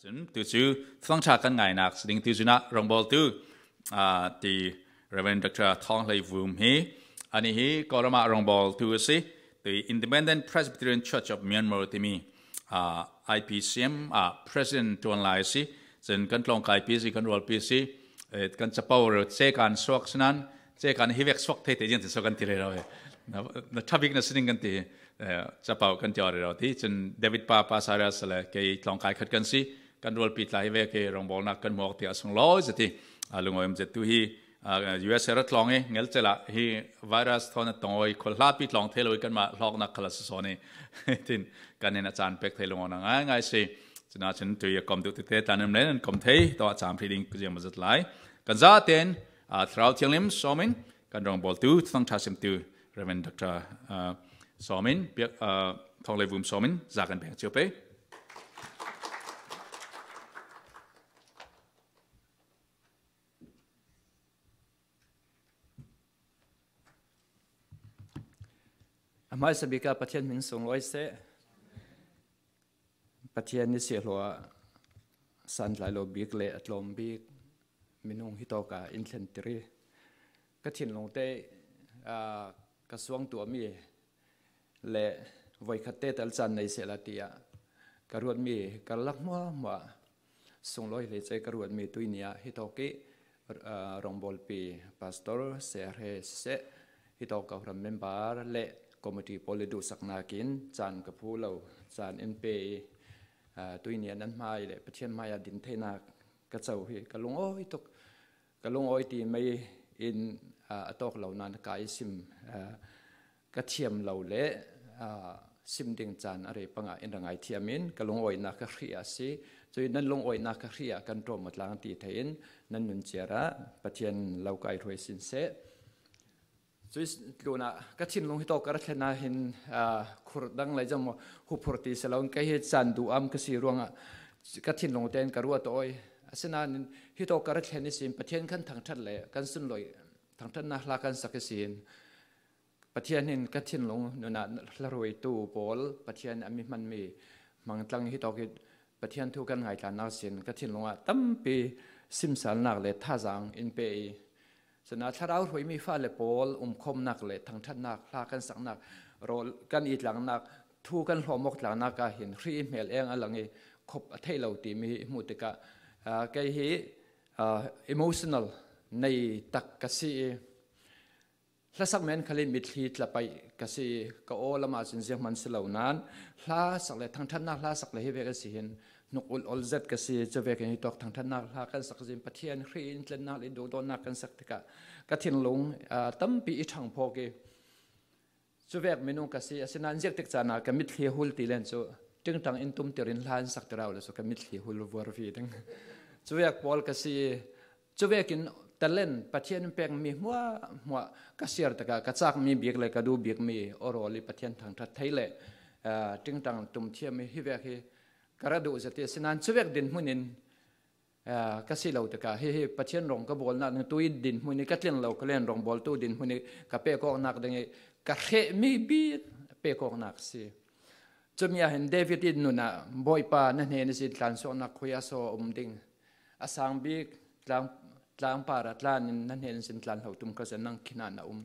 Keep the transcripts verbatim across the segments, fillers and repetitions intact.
Cun tu cu thawngṭha kan ngainak si ding. Tu cunah rawngbawltu, aa, ti Reverend Doctor Thawng Hlei Vum hi, anih hi Kawlram ah rawngbawltu a si. Tu Independent Presbyterian Church of Myanmar timi, aa, I P C M ah President ṭuan lai a si. Cun kan tlawngkai pi si, kan rualpi si, eh, kan capo rero cekan suak si nan, cekan hi vek suak thei te ziangtin so kan ti rero hi. Na, na ṭha bik na si ding kan ti hi, eh, capo kan ti rero ti. Cun David pa, pa Cyrus le kei tlawngkai khat kan si. Kan rualpi tla hi vek hi rawngbawlnak kan hmuak tiah a sunglawi zet hi, a lungawi um zet tu hi, a, U S A ra tlawng i ngelcel ah hi virus thawn a tongawi khual hlapi tlawng thei lo i kanmah hlawknak khal a si sawn i tin kan in a caan pek thei lungawknak ngaingai si. Cun ah cun tui a kom duh tete tla nan le nan kom thei tawh a caam hri ding ziang maw zat lai. Kan zaten, a, Thlarau Thianghlim sawmin kan rawngbawltu, thangṭha simtu Reverend Doctor, a, sawmin, piak, a, Thawng Hlei Vum sawmin za kan pek cio pei. A hmaisa bik ah Pathian hmin sunglawi seh. Pathian ni siahlua santlai lo bik le a tlawm bik minung hitawk ah in thlentir i ka thinlungte, aa, ka suang tuahmi le voikhatte tal caan nei sehla tiah ka ruatmi karlak hmuahhmuah sunglawi hleice ka ruatmi tuini ah hitawk i, aa, rawngbawlpi pastor, C R H siseh, hitawk Kohram member le committee pawl le duhsaknak in caan ka phu lo, caan in pe i, aa, tuini ah nan hmai le Pathian hmai ah din theinak ka co hi ka lungawi tuk. Ka lungawi ti mei in, aa, a tawk lo nan ka i sim, aa, ka thiam lo le, aa, sim ding caan a rei pangah in ra ngaithiam in ka lungawinak ka hriah a si. Cui nan lungawinak ka hriah kan ṭawm aw tlang ti thei in nan nun ciar ah Pathian lo ka i hruai sin seh. Cui tlunah ka thinlung hitawk ka ra thlen ah hin, aa, khur dang lai zong maw, huphur ti si loin kei hi caan duh am ka si ruangah ka thinlung tein ka ruat awi. Asinain hitawk ka ra thlen ihsin Pathian kan thangṭhat le kan sunlawi thangṭhatnak hla kan sak ihsin Pathian hin ka thinlung nunah hla hruaitu pawl, Pathian a mi hmanmi hmangtlang hitawk hi Pathian thu kan ngaitlannak sin ka thinlungah tampi simsalnak le thazaang in pe i, cun ah thlarau hruaimi fale pawl umkhawmnak le thangṭhatnak hla kan saknak rawl kan i tlangnak, thu kan hlawm awk tlangnak ah hin hri i hmel eng a lang i khop a theih lo timi hi i hmuh tikah, aa, kei hi, aa, emotional nei tak ka si i, hlasak men khal in mitthli tla paih ka si i, ka aw lamah cun zianghman si lo nan, hla sak le thangṭhatnak hla sak le hi vek a si hin hnuk ulh olh zet ka si i, cuvek in hitawk thangṭhatnak hla kan sak zin Pathian hri in tlennak le duhdawtnak kan sak tikah ka thinlung, aa, tampi i ṭhang phawk i, cuvek minung ka si, asinain ziaktik caan ah ka mitthli a hul ti len cu ṭingṭang in tumtir in hla in saktir ah le cu ka mitthli a hul vuarvi ding. Cuvek pawl ka si i, cuvekin talent Pathian in pekmi hmuahhmuah ka siar tikah ka cakmi bik le ka duh bikmi aw rawl i Pathian thangṭhat thei le, aa, ṭingṭang tumthiam i hi vek hi ka ra duh zet i, asinain cuvek dinhmun in, aa, ka si lo tikah hihi Pathian rawng ka bawlnak ding tu i dinhmun i ka tlin lo ka len rawngbawltu dinhmun i ka pekawknak ding i ka hrehmi bik pekawknak si. Cumi ah hin David in nunah Bawipa na hnen ihsin tlansuahnak khui a saw a um ding. A sang bik tlang, tlangpar ah tlan in na hnen ihsin tlan hlo tum kha seh nang khin ah na um.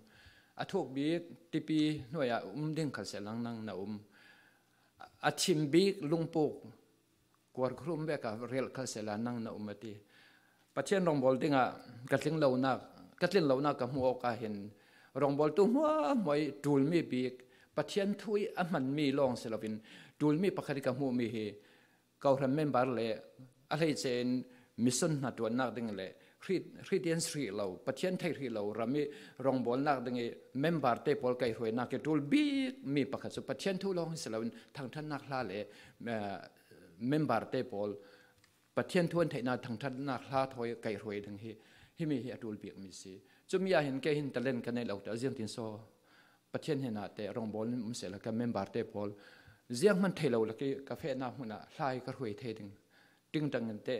A thuk bik tipi hnuai ah um ding kha seh lang nang na um. A thim bik lungpuk kuarkhrum vek ah relh kha seh la nang na um a ti. Pathian rawngbawl dingah ka tling lonak, ka tlin lonak ka hmuh awk ah hin rawngbawltu hmuahhmuah i ṭulmi bik Pathian thu i a hmanmi lawng si loin ṭulmi pakhat i ka hmuhmi hi Kohram member le a hleice in mission hna ṭuannak ding le hri-, hri tian hrih lo, Pathian theih hrih lo ram i rawngbawlnak ding i member te pawl kaihhruainak i ṭul bikmi pakhat cu Pathian thu lawng hi si loin thangṭhatnak hla le, eh, member te pawl Pathian thu an theihnak thangṭhatnak hla thawi kaihhruai ding hi, himi hi a ṭul bikmi si. Cumi ah hin kei hin talent ka neih lo te, ziangtin so Pathian hnenah te rawngbawl in um sehla ka member te pawl zianghman thei lo lak i ka fehnak hmun ah hla hi ka hruai thei ding. Ṭingṭang in te,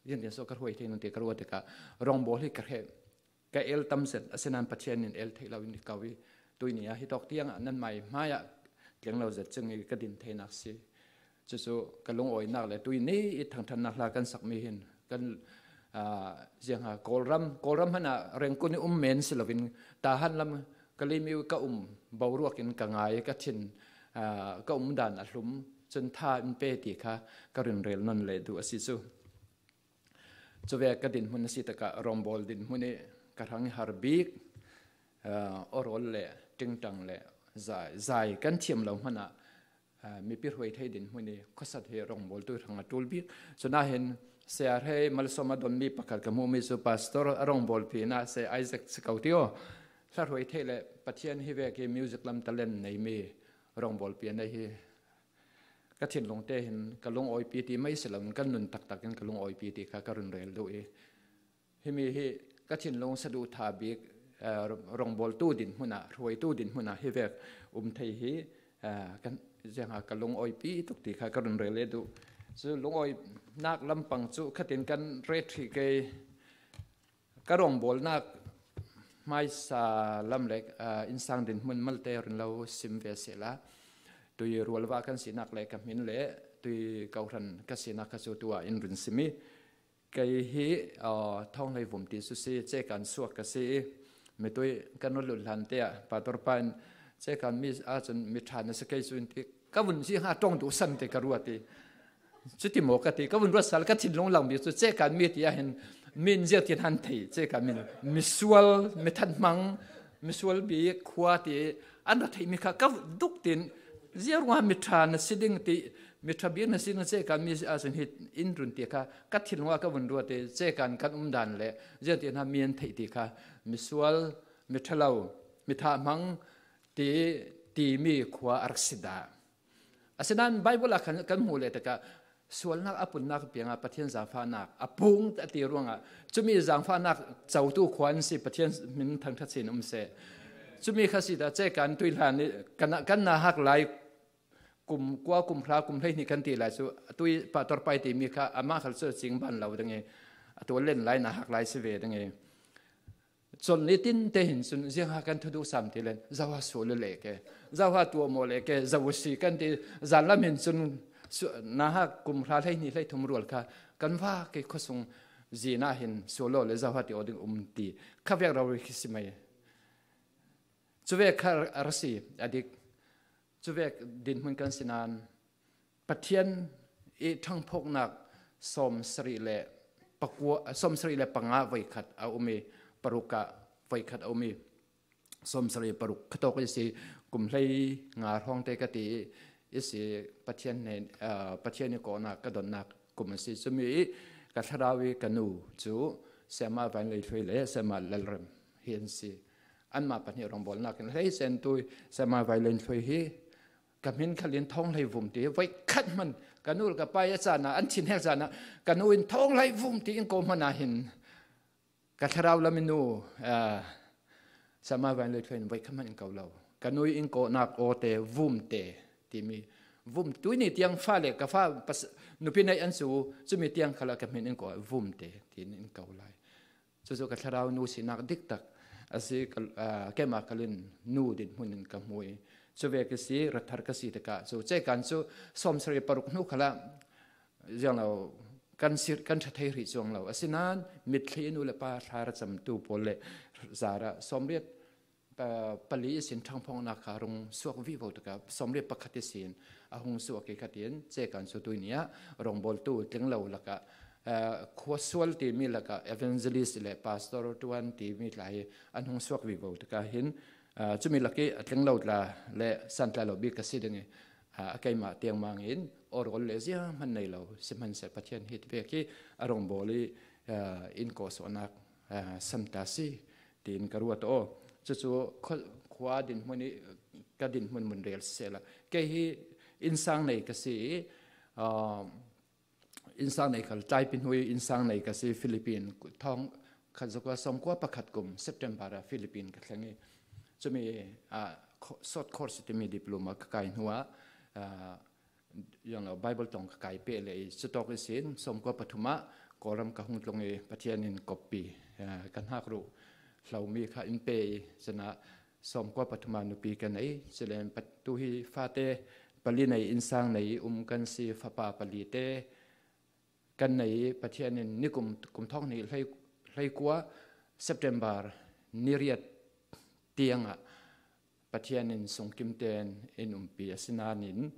ziangtin so ka hruai thei ding te ka ruat tikah rawngbawl hi ka hreh, ka el tam zet, asinain Pathian in el theih lo in i ko i, tuini ah hitawk tiang ah nanmah i hmaiah tling lo zet cing i ka din theinak si. Cucu ka lungawinak le tui ni i thangṭhatnak hla kan sakmi hin kan, aa, ziangha Kawlram, Kawlram hmanh ah Rengkun i um men si loin Tahan lam Kalaymyo ka um boruak in ka ngai, ka thin, aa, ka um dan a hlum, cun tha in pe ti kha ka rinrel nawn leh duh a si cu. Cuvek ka dinhmun a si tikah Rawngbawl dinhmun i ka hrang i har bik, aa, orawl le ṭingṭang le zai, zai kan thiam lo hmanh ah, aa, mipi hruai thei dinhmun i khuasat hi rawngbawltu hrang a ṭul bik. Cun ah hin saya hre malsawm a donmi pakhat ka hmuhmi cu pastor a rawngbawlpi in ah saya Isaac si ko ti aw. Hla hruai theih le Pathian hi vek i music lam talent neimi rawngbawlpi a nei hi ka thinlung te hin ka lungawipi ti mai si loin kan nun taktak in ka lungawipi ti kha ka rinrel duh i, himi hi ka thinlung saduh tha bik, aa, rawngbawltu dinhmun ah, hruaitu dinhmun ah hi vek um thei hi, aa, kan, ziangha ka lungawipi tuk ti kha ka rinrel leh duh. Cu lungawinak lampang cu khatin kan ret hrih ke. Ka rawngbawlnak hmaisa lam le, aa, innsang dinhmun malte rin lo sim ve sehla, tui rualva kan sinak le ka hmin le tui kohhran ka sinak kha cu tu ah in rin simi. Kei hi, aa, Thawng Hlei Vum ti cu si, Cekan suak ka si i, mitui kan lut hlan te ah Pastor pa in, Cekan mi ahcun mi ṭha na si kei cu in ti, ka vun ziangha ṭong duh san ti ka ruat i, cuti maw ka ti, ka vun ruat sal ka thinlung lang bik cu Cekan mi ti ah hin mi in ziang tin han thei, Cekan mi, misual, mi thathmang, misual bik khua ti an ra theihmi kha ka duk tin, ziang ruangah mi ṭha na si ding ti, mi ṭha bik na si ding Cekan mi ahcun hi in run ti kha ka thinlung ah ka vun ruat i, Cekan kan um dan le ziang ti hna mi an theih ti kha misual, mi ṭha lo, mi thathmang ti, timi khua a rak si dah. Asinain Baibal ah kan, kan hmuh leh tikah sualnak a punnak piangah Pathian zaangfahnak a pung a ti ruangah cumi zaangfahnak cotu khua an si, Pathian min thangṭhat sin um seh. Cumi kha si dah Cekan tui hlan i kan, kan nauhak lai kum kua, kum hra, kum hleihnih kan ti lai cu tui Pastor pa i timi kha amah khal cu cing ban lo ding i, a tual len lai nauhak lai si ve ding i, colh ni tin te hin cun ziangha kan thuduh sam ti len, zoha sual le ke, zoha tuah maw le ke, zo si kan ti, zanlam hin cun su-, nauhak kum hra hleihnih hleithum rual kha kan va ke khuasung zin ah hin sual le zoha ti aw ding um ti kha vek rori khi si mai. Cuvek kha a ra si a dik. Cuvek dinhmun kan si nain Pathian i ṭhangphawknak sawmsarih le pakua, sawmsarih le panga voikhat a um i, paruk ah voikhat a um i, sawmsarih paruk kha tawk i si, kum hlei nga hrawng te ka ti i si, Pathian hnen, aa, Pathian i kawhnak ka donnak kum a si. Cumi i ka thlarau i ka nu cu Sayama Vainlei Hlui le Sayama Lalrem hi an si. Anmah pahnih rawngbawlnak in hleisentu i Sayama Vainlei Hlui hi ka hmin khal in Thawng Hlei Vum ti voikhat hmanh ka nu le ka pa i a caan ah an thin hek caan ah ka nu in Thawng Hlei Vum ti in kawh hmanh ah hin ka thlarau lam i nu, aa, Sayama Vainlei Hlui in voikhat hmanh in ko lo. Ka nu i in kawhnak aw te Vum te timi Vum tui ni tiang fale ka fa pas-, nupi neih an cu cumi tiang khal ah ka hmin in kawh Vum te tiin in ko lai. Cucu ka thlarau nu sinak diktak a si, ka, aa, keimah khal in nu dinhmun in ka hmu i, cuvek i si, rathar ka si tikah cu Cekan cu sawmsarih paruk hnu khal ah ziang lo kan si, kan ṭha thei rih cuang lo. Asinain mitthli i nu le pa thla ra camtu pawl le zarah sawmriat pa-, pali ihsin ṭhangphawknak kha a rung suak vivo tikah sawmriat pakhat ihsin a hung suak i kha tiin Cekan cu tui ni ah rawngbawltu tling lo lakah, aa, khuasual timi lakah evangelist le pastor tuan timi tla hi an hung suak vivo tikah hin, aa, cumi lak i a tling lo tla le san tla lo bik ka si ding i, aa, a keimah tiangmang in orawl le ziang hman nei lo si hmanhseh Pathian hi vek hi a rawngbawl i, aa, in kawhsawhnak, aa, san ta si tiin ka ruat aw. Cucu khua, khua dinhmun i ka dinhmun mun rel sisehla kei hi innsang nei ka si i, aa, innsang nei khal, tlaipi hnu i innsang nei ka si, Philippine thawng khat zakua sawmkua pakhat kum September ah Philippine ka thleng i, cumi, aa, kho-, short course timi diploma ka kai hnu ah, aa, ziang lo Bible tong ka kai peh le i, cutawk ihsin sawmkua pathum ah Kawlram ka hung tlung i Pathian in koppi, aa, ka hnak ruh hlomi kha in pe i, cun ah sawmkua pathum ah nupi ka nei, cule pat-, tu hi fate pali nei, innsang nei um kan si, fapa pali te kan nei. Pathian in nikum kum thawng hnih hlei, hleikua September ni riat tiangah Pathian in sungkimten in umpi a si nain,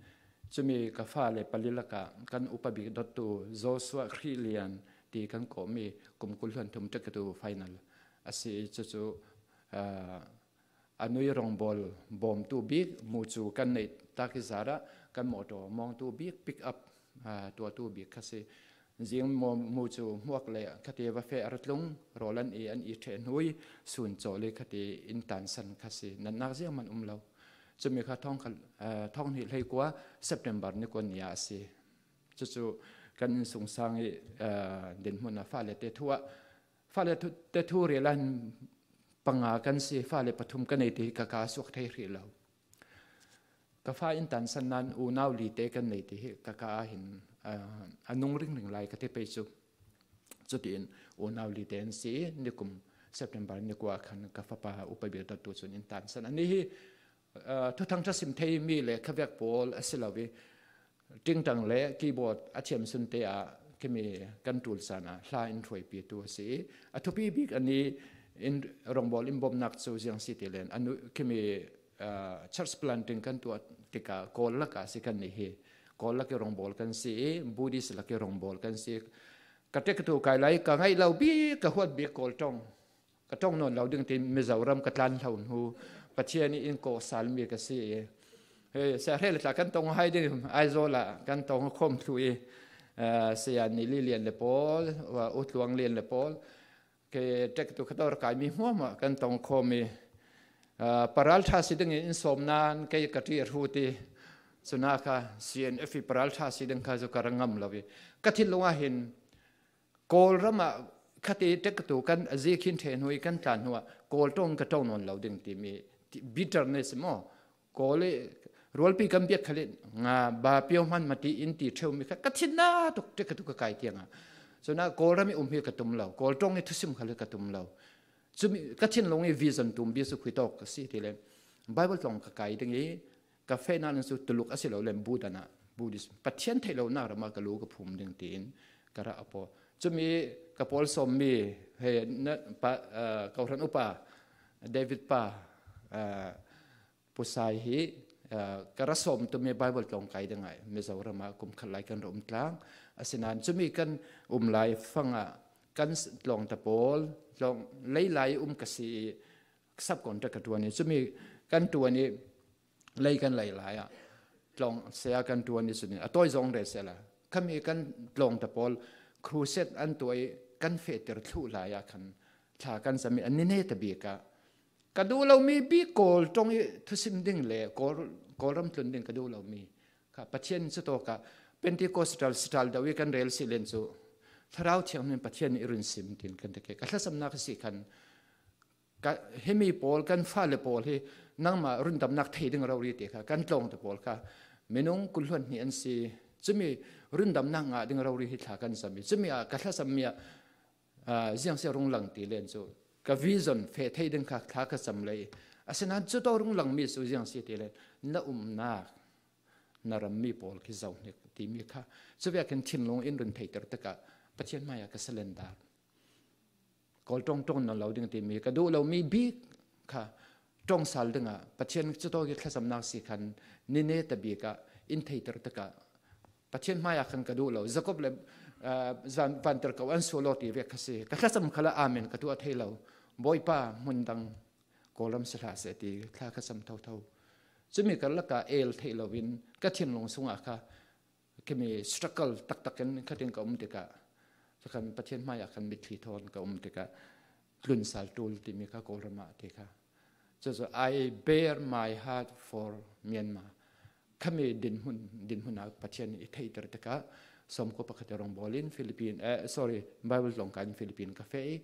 cumi ka fale pali lakah kan upa bik dottu Joshua Khrihlian ti kan kawhmi kum kul hluan thum tektu final a si. Cucu, aa, a nui rawngbawl bawmtu bik mu cu kan neih tak i zarah kan mawtaw mawngtu bik, pick up, aa, tuahtu bik kha si. Zing mu, mu cu hmuak le khati va feh a ra tlung, rawl an i, an i ṭheh hnu i sun cawl i khati in tansan kha si. Natnak ziang man um lo. Cumi kha thawng kha, aa, thawng hnih hleikua September ni kua ni ah a si. Cucu kan innsungsang i, aa, dinhmun ah fale te thu ah, fale thu, te thu rel ah hin panga kan si, fale pathum ka nei ti hi ka ka suak thei hrih lo. Ka fa in tansan nain unau li te kan nei ti hi ka ka ah hin, aa, a nung ringring lai ka ti pei cu. Cutiin unau li te an si, nikum September ni kua khan ka fapa upa bik dottu cun in tansan. Ani hi, aa, thuthang ṭha sim thei mi le khavek pawl a si lo i, ṭingṭang le keyboard a thiam sunte ah khimi kan ṭul caan ah hla in hruaipitu a si i, a thupi bik ani in rawngbawl in bawmnak cu ziang si ti len, a nu, khimi, aa, church planting kan tuah tikah Kawl lakah a si kannih hi. Kawl lak i rawngbawl kan si i, Buddhist lak i rawngbawl kan si. Ka tektu kai lai ka ngaih lo bik, ka huat bik Kawl ṭong. Ka ṭong nawn lo ding ti Mizoram ka tlan hlo hnu Pathian i in kawhsal mi ka si i, hei, sia hre le tla kan ṭong hai ding, Aizawl ah kan ṭong khawm thlu i, aa, saya ni li lian le pawl, aa, u tluang lian le pawl, ke tektu kha dawr kai mi hmuahmuah kan ṭong khawm i, aa, paral ṭha si ding i in sawm nain kei ka ṭi a hrut i, cuna kha C N F i paral ṭha si ding kha cu ka ra ngam lo i, ka thinlung ah hin Kawlram ah khati tektu kan a zi khin ṭheh hnu i kan tlan hnu ah Kawl ṭong ka ṭong nawn lo ding timi ti, bitterness maw? Kawl i rualpi kan biak khal i nga ba pio hman mati in ti ṭheu mi kha ka thinna tuk tektu ka kai tiangah. Cuna Kawlram i um hi ka tum lo, Kawl ṭong i thusim khal hi ka tum lo. Cumi ka thinlung i vision tum bik cu khui tawk ka si ti le Bible tlawng ka kai ding i, ka fehnak ning cu Tuluk a si lo le Buddha ah, Buddhism, Pathian theih lonak ram ah ka lu ka phum ding tiin ka ra a paw. Cumi ka pawl sawmmi, he, na, pa, aa, kohran upa David pa, aa, Pusai hi, aa, ka ra sawm tumi Bible tlawng kai ding ah Mizoram ah kum khat lai kan ra um tlang. Asinain cumi kan um lai fangah kan s-, tlawngta pawl, tlawng lei lai um ka si i, subcontract ka ṭuan i, cumi kan ṭuan i, lei kan lei lai ah tlawng saya kan ṭuan i, cun a tawi zong rel sehla khami kan tlawngta pawl crusade an tuah i kan fehter thluh lai ah khan thla kan cam i, a ni neta bik ah ka duh lomi bik Kawl ṭong i thusim ding le Kawl, Kawlram tlun ding ka duh lomi kha Pathian in cutawk ah Pentecostal style deuh i kan rel si len cu Thlarau Thianghlim in Pathian in i run sim tiin kan ti ke. Ka thlasamnak a si khan ka, himi pawl, kan fale pawl hi nangmah rundamnak thei ding rori te kha kan tlawngta pawl kha minung kul hluan hnih an si. Cumi rundamnak ngah ding rori hi thla kan cam i, cumi ah ka thlacam mi ah, aa, ziangsia rung lang ti len cu ka vision feh thei ding kha thla ka cam lei. Asinain cutawk rung lang mi cu ziangsia ti len na umnak, na rammi pawl khi zoh hnik timi kha. Cuvekin thinlung in run theiter tikah Pathian hmaiah ka surrender. Kawl ṭong ṭong nawn lo ding timi ka duh lomi bik kha ṭong sal dingah Pathian cutawk i thlacamnak si khan ni neta bik ah in theiter tikah Pathian hmaiah khan ka duh lo. Jacob le, aa, zan-, vantirhkoh an sual aw ti vek kha si. Ka thlacam khalah amen ka tuah thei lo. Bawipa, hmun dang Kawlram si hlah seh ti thla ka cam thotho. Cumi karlak ah el theih loin ka thinlung sungah kha khimi struggle taktak in khatin ka um tikah, khan Pathian hmaiah khan mitthli thawn ka um tikah, tlun sal ṭul timi kha Kawlram ah ti kha. Cucu, "I bear my heart for Myanmar." Khami dinhmun, dinhmun ah Pathian i theihter tikah, sawmkua pakhat i rawngbawl in Philippine, eh, sorry, Bible tlawngkai in Philippine ka feh i,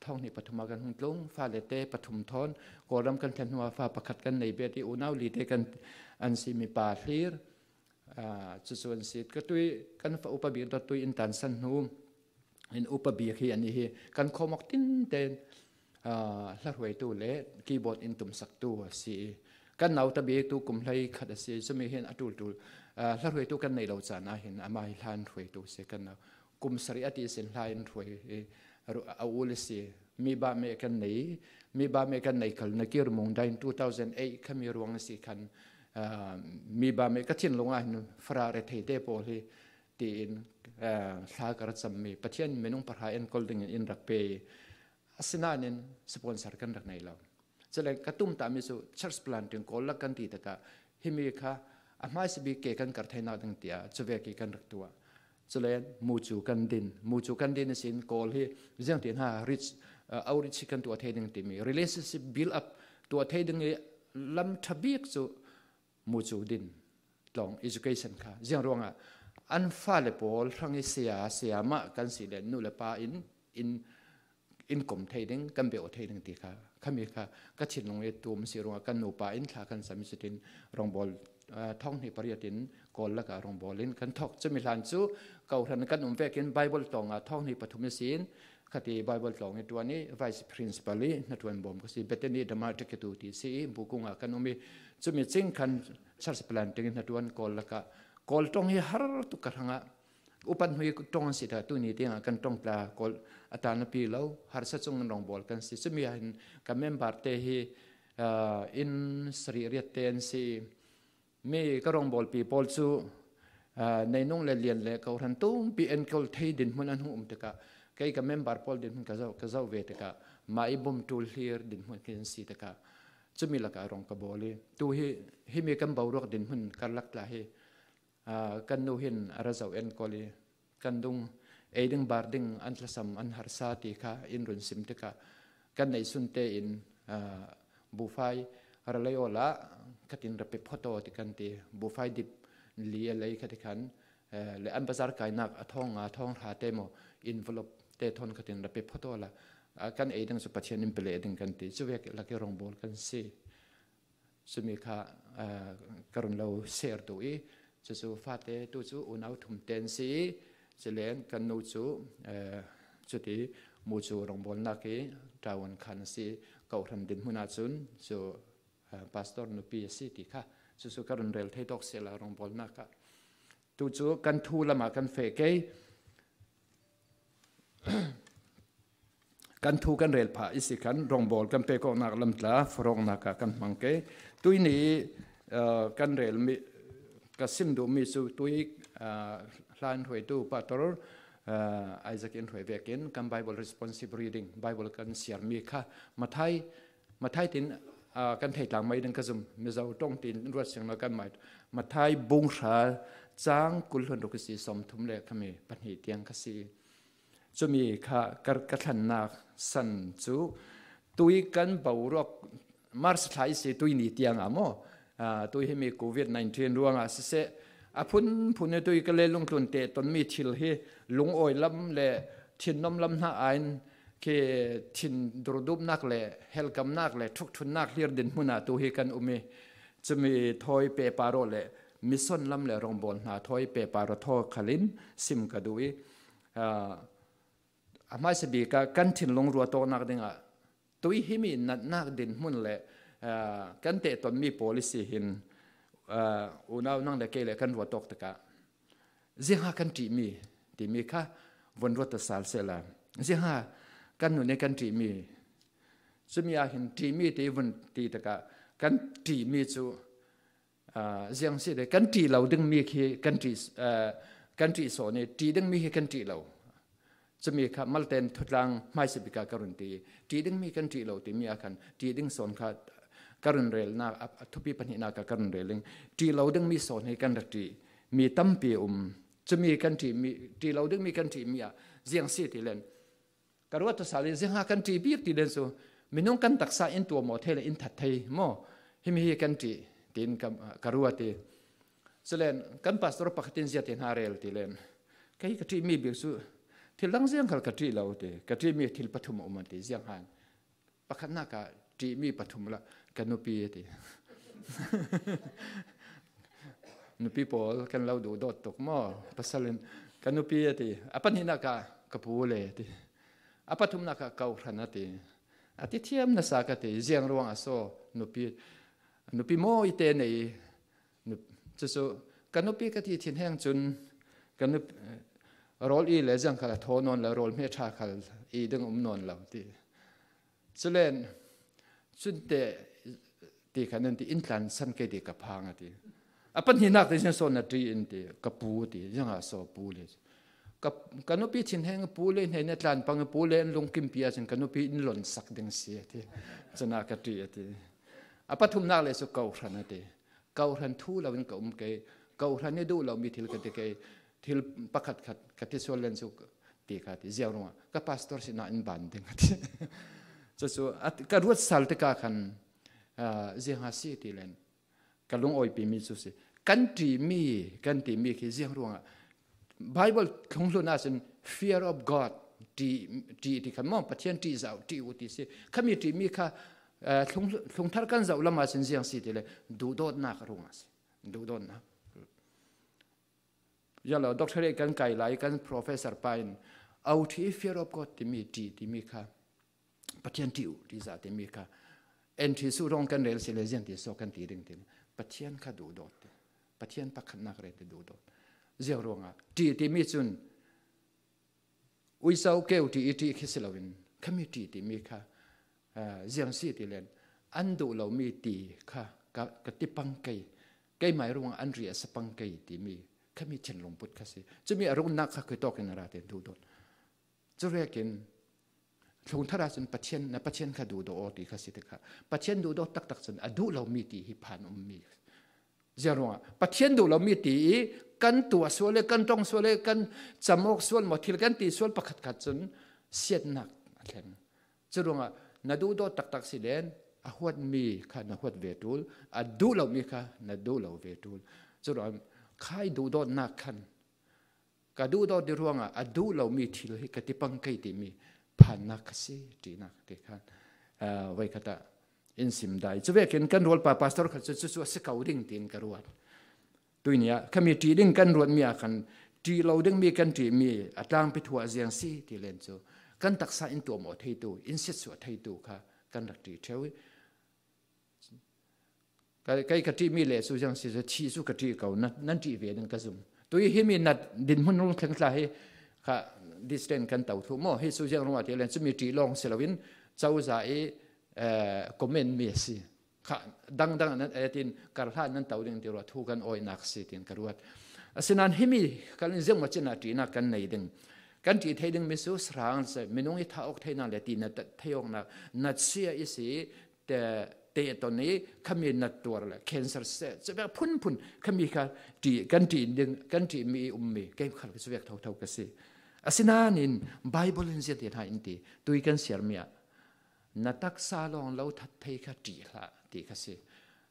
thawng hnih pathum ah kan hung tlung, fale te pathum thawn, Kawlram kan thlen hnu ah fa pakhat kan nei bet i, unau li te kan an si mipa hlir, aa, cucu an si. Ka tui, kan fa upa bik dot tui in tansan hnu, in upa bik hi an i hi, kan khawmawk tinte, aa, hla hruaitu le keyboard in tumsaktu a si i, Kan nau ta bik tu kum hlei khat a si, cumi hin a tultul, ah, hla hruaitu kan nei lo caan ah hin amah hi hla in hruaitu si kan nau. Kum sarih a ti sin hla in hruai, eh, a ul a si. Mi bame kan nei, mi bame kan nei kal na kir mung dain two thousand eight khami ruang a si khan, ah, mi bame ka thinlung ah hin fara re thei te pawl hi tiin, ah, hla ka ra cam mi. Pathian minung pahra enkol dingin in rak pe. Asinain sponsor kan rak nei lo. Cule ka tumtah mi cu church planting Kawl lak kan ti tikah himi kha a hmaisa bik ke kan karh theinak ding tiah cuvek hi kan rak tuah. Cule mucu kan din, mucu kan din ihsin Kawl hi ziangtin ha rich, uh, outreach hi kan tuah thei ding timi relationship build up tuah thei ding i lam ṭha bik cu mucu din tlawng education kha ziang ruangah an fale pawl hrang i saya, saya mah kan si le nu le pa in, in, in kom thei ding, kan beh thei ding ti kha, khami kha ka thinlung i tum si ruangah kan nupa in thla kan cam i cutin rawngbawl, ah, thawng hnih pariat in Kawl lakah rawngbawl in kan thawk. Cumi hlan cu kohhran kan um vekin Bible tlawngah thawng hnih pathum ihsin khati Bible tlawng i ṭuan i vice principal i hnaṭuan bawm ka si. Bethany Dramatic Institute ti si i Bukung ah kan um i cumi cing khan church planting i hnaṭuan Kawl lakah Kawl ṭong hi har tuk ka hrangah upat hnu i ṭong an si ta, tuni tiangah kan ṭong tla Kawl a ta na pi lo, harsa cung in rawngbawl kan si. Cumi ah hin ka member te hi, ah, in sarih riat te an si. Mi ka rawngbawlpi pawl cu, aa, neinung le lian le kohhran tumpi enkol thei dinhmun an hung um tikah kei ka member pawl dinhmun ka zoh, ka zoh ve tikah mah i bawm ṭul hlir dinhmun khi an si tikah cumi lakah rawng ka bawl i tu hi, himi kan boruak dinhmun karlak tla hi, aa, kan nu hin a ra zoh enkol i kan dung, ei ding bar ding an tlasam an harsa ti kha in run sim tikah kan neisun tein, aa, bufai ralei awla khatin rapi photo ti kan ti, bufai dip li a lei khati khan, eh, le an bazar kainak a thawng nga thawng hra te maw envelope te thawn khatin rapi photo la, ah, kan ei ding cu Pathian in pele ding kan ti, cuvek lak i rawngbawl kan si. Cumi kha, ah, ka run lo share tu i, cucu fate tu cu unau thum ten si i, culen kan nu cu, eh, cuti mu cu rongbawlnak i tawan khan a si. Kohhran dinhmun ahcun cu, eh, pastor nupi a si ti kha cucu ka run rel thei tawk sehla rongbawlnak ah tu cu kan thu lamah kan feh kei. Kan thu kan rel phah i si khan, rawngbawl kan pek awknak lam tla, forhawknak ah kan hmang ke. Tui ni, aa, kan rel mi, ka sim duh mi cu tui, aa, hla in hruaitu Pastor, aa, Isaac in hruai vekin kan Bible responsive reading, Bible kan siar mi kha Mathai, Mathai tin, aa, kan theitlang mai ding ka zum, Mizo ṭong tin ruat sing lo kan mai. Mathai bung hra cang kul hlun ruk i si, sawmthum le khami pahnih tiang ka si. Cumi kha ka, ka thlannak san cu tui kan boruak March thla i si tui ni tiang ah maw? Aa, tui himi covid nineteen ruangah siseh, a phunphun i tui ka le lungtlun te tonmi thil hi lungawi lam le thinnom lam hna aiin khi thin durdupnak le helkamnak le ṭhukṭhunnak hlir dinhmun ah tu hi kan um i, cumi thawi pehpar aw le mission lam le rawngbawl hna thawi pehpar aw thaw khalin sim ka duh i, aa, a hmaisa bik ah kan thinlung ruat awknak dingah tui himi natnak dinhmun le, aa, kan tehtonmi policy hin, aa, unau nang le kei le kan ruat awk tikah ziangha kan ṭihmi timi kha vun ruat ta sal sehla, ziangha kan nun i kan ṭihmi, cumi ah hin ṭihmi ti vun ti tikah kan ṭihmi cu, aa, ziang si le kan ṭih lo dingmi khi kan ṭih, aa, kan ṭih sawn i ṭih dingmi khi kan ṭih lo. Cumi kha Malten thutlang hmaisa bik ah ka run ti. Ṭih dingmi kan ṭih lo timi ah khan ṭih ding sawn kha ka run relnak a, a thupi pahnihnak ah ka run rel ding. Ṭih lo dingmi sawn hi kan rak ṭih mi tampi a um. Cumi kan ṭih mi, ṭih lo dingmi kan ṭih mi ah ziang si ti len ka ruat tu sal i ziangha kan ṭih bik ti len cu minung kan taksa in tuam aw thei le in that thei maw? Himi hi kan ṭih tiin ka, ka ruat i. Culen kan pastor pakhat in zia ti hna rel ti len, kei ka ṭihmi bik cu thil dang ziang khal ka ṭih lo ti, ka ṭihmi thil pathum a um an ti, zianghan pakhatnak ah ṭihmi pathum lah ka nupi a ti. Nupi pawl kan lo duh dawt tuk maw? Pasal in ka nupi a ti, a pahnihnak ah ka pu le a ti, a pathumnak ah ka uhran a ti, a ti thiam nasa ka ti, ziang ruangah saw nupi, nupi mawi te nei, nu, chu chu ka nupi ka ti thin heng chun ka nup, rawl i le ziang khal a thaw nawn lo, rawl hme ṭha khal i ding um nawn lo ti. Chulen chun te ti khan an ti, in tlansan kei ti ka phang a ti. A pahnihnak te ziang sawn na ṭi in ti, ka pu ti, ziang a saw pu le. Ka, ka nupi thin heng pu le hneina tlan pang pu le an lungkimpi a chin ka nupi in lon sak ding si a ti. Chana ka ṭi a ti. A pathumnak le chu kohhran a ti. Kohhran thu lo in ka um kei, kohhran i duh lo mi thil ka ti kei, thil pakhat khat ka ti sual len chu ti ka ti, ziang ruangah ka pastor sinah in ban ding a ti. Chu chu a, ka ruat sal te ka khan, ah, ziang a si ti len. Ka lungawipimi chu si. Kan ṭihmi, kan timi khi ziang ruangah Bible thlunghlun ah cun fear of God, ṭih, ṭih ti khan maw, Pathian ṭih zau, ṭih u ti si. Khami ṭihmi kha, eh, thlung, thlungthar kan zoh lamah cun ziang si ti le, duhdawtnak ruangah si. Duhdawtnak. Yalo, doctorate kan kai lai, kan professor pa in, au ṭhi fear of God timi, ṭih timi kha Pathian ṭih u, ṭih zah timi kha. En ṭhi su rawng kan rel si le ziang ti saw kan ti ding ti. Pathian kha duhdawt ti. Pathian pakhatnak rel ti duhdawt. Ziang ruangah ṭih timi cun uisau keu ṭih i ṭih khi si loin khami ṭih timi kha, ah, ziang si ti len an duh lomi ti kha ka, ka ti pang kei. Keimai ruangah an ri a sa pang kei timi khami thinlung put kha si. Cumi a runnak kha khuitawk in a ra ti duhdawt. Cuvekin thlungthar ah cun Pathian, na Pathian kha duhdaw aw ti kha si tikah Pathian duhdaw taktak cun a duh lomi ti hi phan ummi. Ziang ruangah Pathian duh lomi ti i kan tuah sual le, kan ṭong sual le, kan cam awk sual maw, thil kan ti sual pakhatkhat cun siatnak a thleng. Curuangah na duhdaw taktak si len a huatmi kha na huat ve ṭul, a duh lomi kha na duh lo ve ṭul. Curuangah khai duhdawtnak khan ka duhdawt ding ruangah a duh lomi thil hi ka ti pang kei timi phannak kha si, ṭihnak ti khan, ah, voikhat ah in sim dai. Cuvekin kan rualpa pastor khat cu cucu a si ko ding tiin ka ruat. Tuini ah khami ṭih ding kan ruatmi ah khan ṭih lo dingmi kan ṭihmi a tlangpi thu ah ziang si ti len cu kan taksa in tuam aw theitu, in siatsuah theitu kha kan rak ṭih ṭheu i, Ka, kei ka ṭihmi le cu ziang si cu, thih cu ka ṭih ko, nan, nan ṭih ve ding ka zum. Tui himi nat dinhmun rung thleng tla hi kha distance kan to thluh maw? Hi cu ziang ruangah ti len cumi ṭih lawng si loin cozah i, eh, comment mi a si. Kha dangdang nan, eh, tin karhlan nan to ding ti ruah thu kan awinak si tin ka ruat. Asinain himi khalin ziangmaw cina ṭihnak kan nei ding. Kan ṭih thei dingmi cu sarang se, minung i thah awk theinak le ti na tat thei awknak, na chia i si, te, te ton i khami nattuar le cancer se, cuvek phunphun khami kha ṭih, kan ṭih ding, kan ṭihmi i ummi, kei khal cuvek thotho ka si. Asinain Bible in ziate hna in ti, tui kan siarmi ah, na taksa lawng lo that thei kha ṭih hlah ti kha si.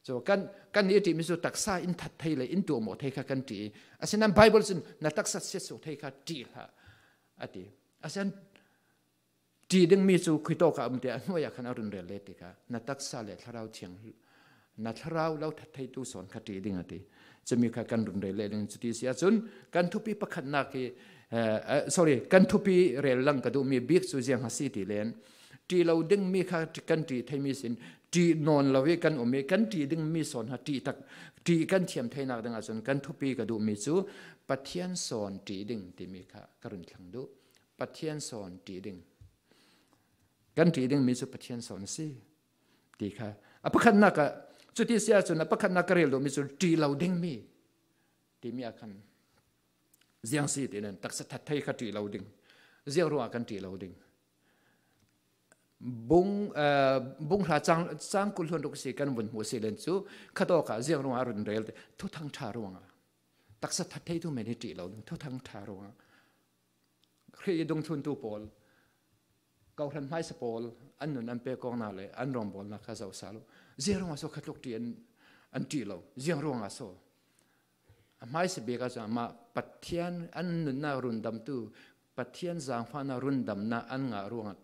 Cu kan, kan i ṭihmi cu taksa in that thei le in tuam aw thei kha kan ṭih. Asinain Bible cun na taksa siatsuak thei kha ṭih hlah a ti. Asinain ṭih dingmi cu khuitawk ah um te a hnuai ah khan a run rel le tikah na taksa le Thlarau Thiang, na thlarau lo that theitu sawn kha ṭih ding a ti. Cumi kha kan run rel le ding cuti si ahcun kan thupi pakhatnak hi, eh, eh, sorry, kan thupi rel lang ka duhmi bik cu ziang a si ti len ṭih lo dingmi kha kan ṭih theimi sin ṭih nawn lo i kan um i kan ṭih dingmi sawn ha ṭih tak, ṭih kan thiam theinak ding ahcun kan thupi ka duhmi cu Pathian sawn ṭih ding timi kha ka run thlang duh. Pathian sawn ṭih ding. Kan ṭih dingmi cu Pathian sawn a si ti kha. A pakhatnak ah, cuti si ahcun a pakhatnak ka rel duhmi cu ṭih lo dingmi timi ah khan ziang si ti nan taksa that thei kha ṭih lo ding. Ziang ruangah kan ṭih lo ding. Bung, eh, bung hra cang, cang kul hlun ruk si kan vun hmuh si len cu khatawk ah ziang ruangah a run rel te, thuthang ṭha ruangah. Taksa that theitu men hi ṭih lo ding, thuthang ṭha ruangah. Khrih i dungthluntu pawl, kohhran hmaisa pawl, an nun an pek awknak le an rawngbawlnak kha zoh sal uh. Ziang ruangah so kha tluk ṭih an, an ṭih lo. Ziang ruangah so. A hmaisa bik ah cun amah Pathian an nunnak rundamtu, Pathian zaangfahnak rundamnak an ngah ruangah,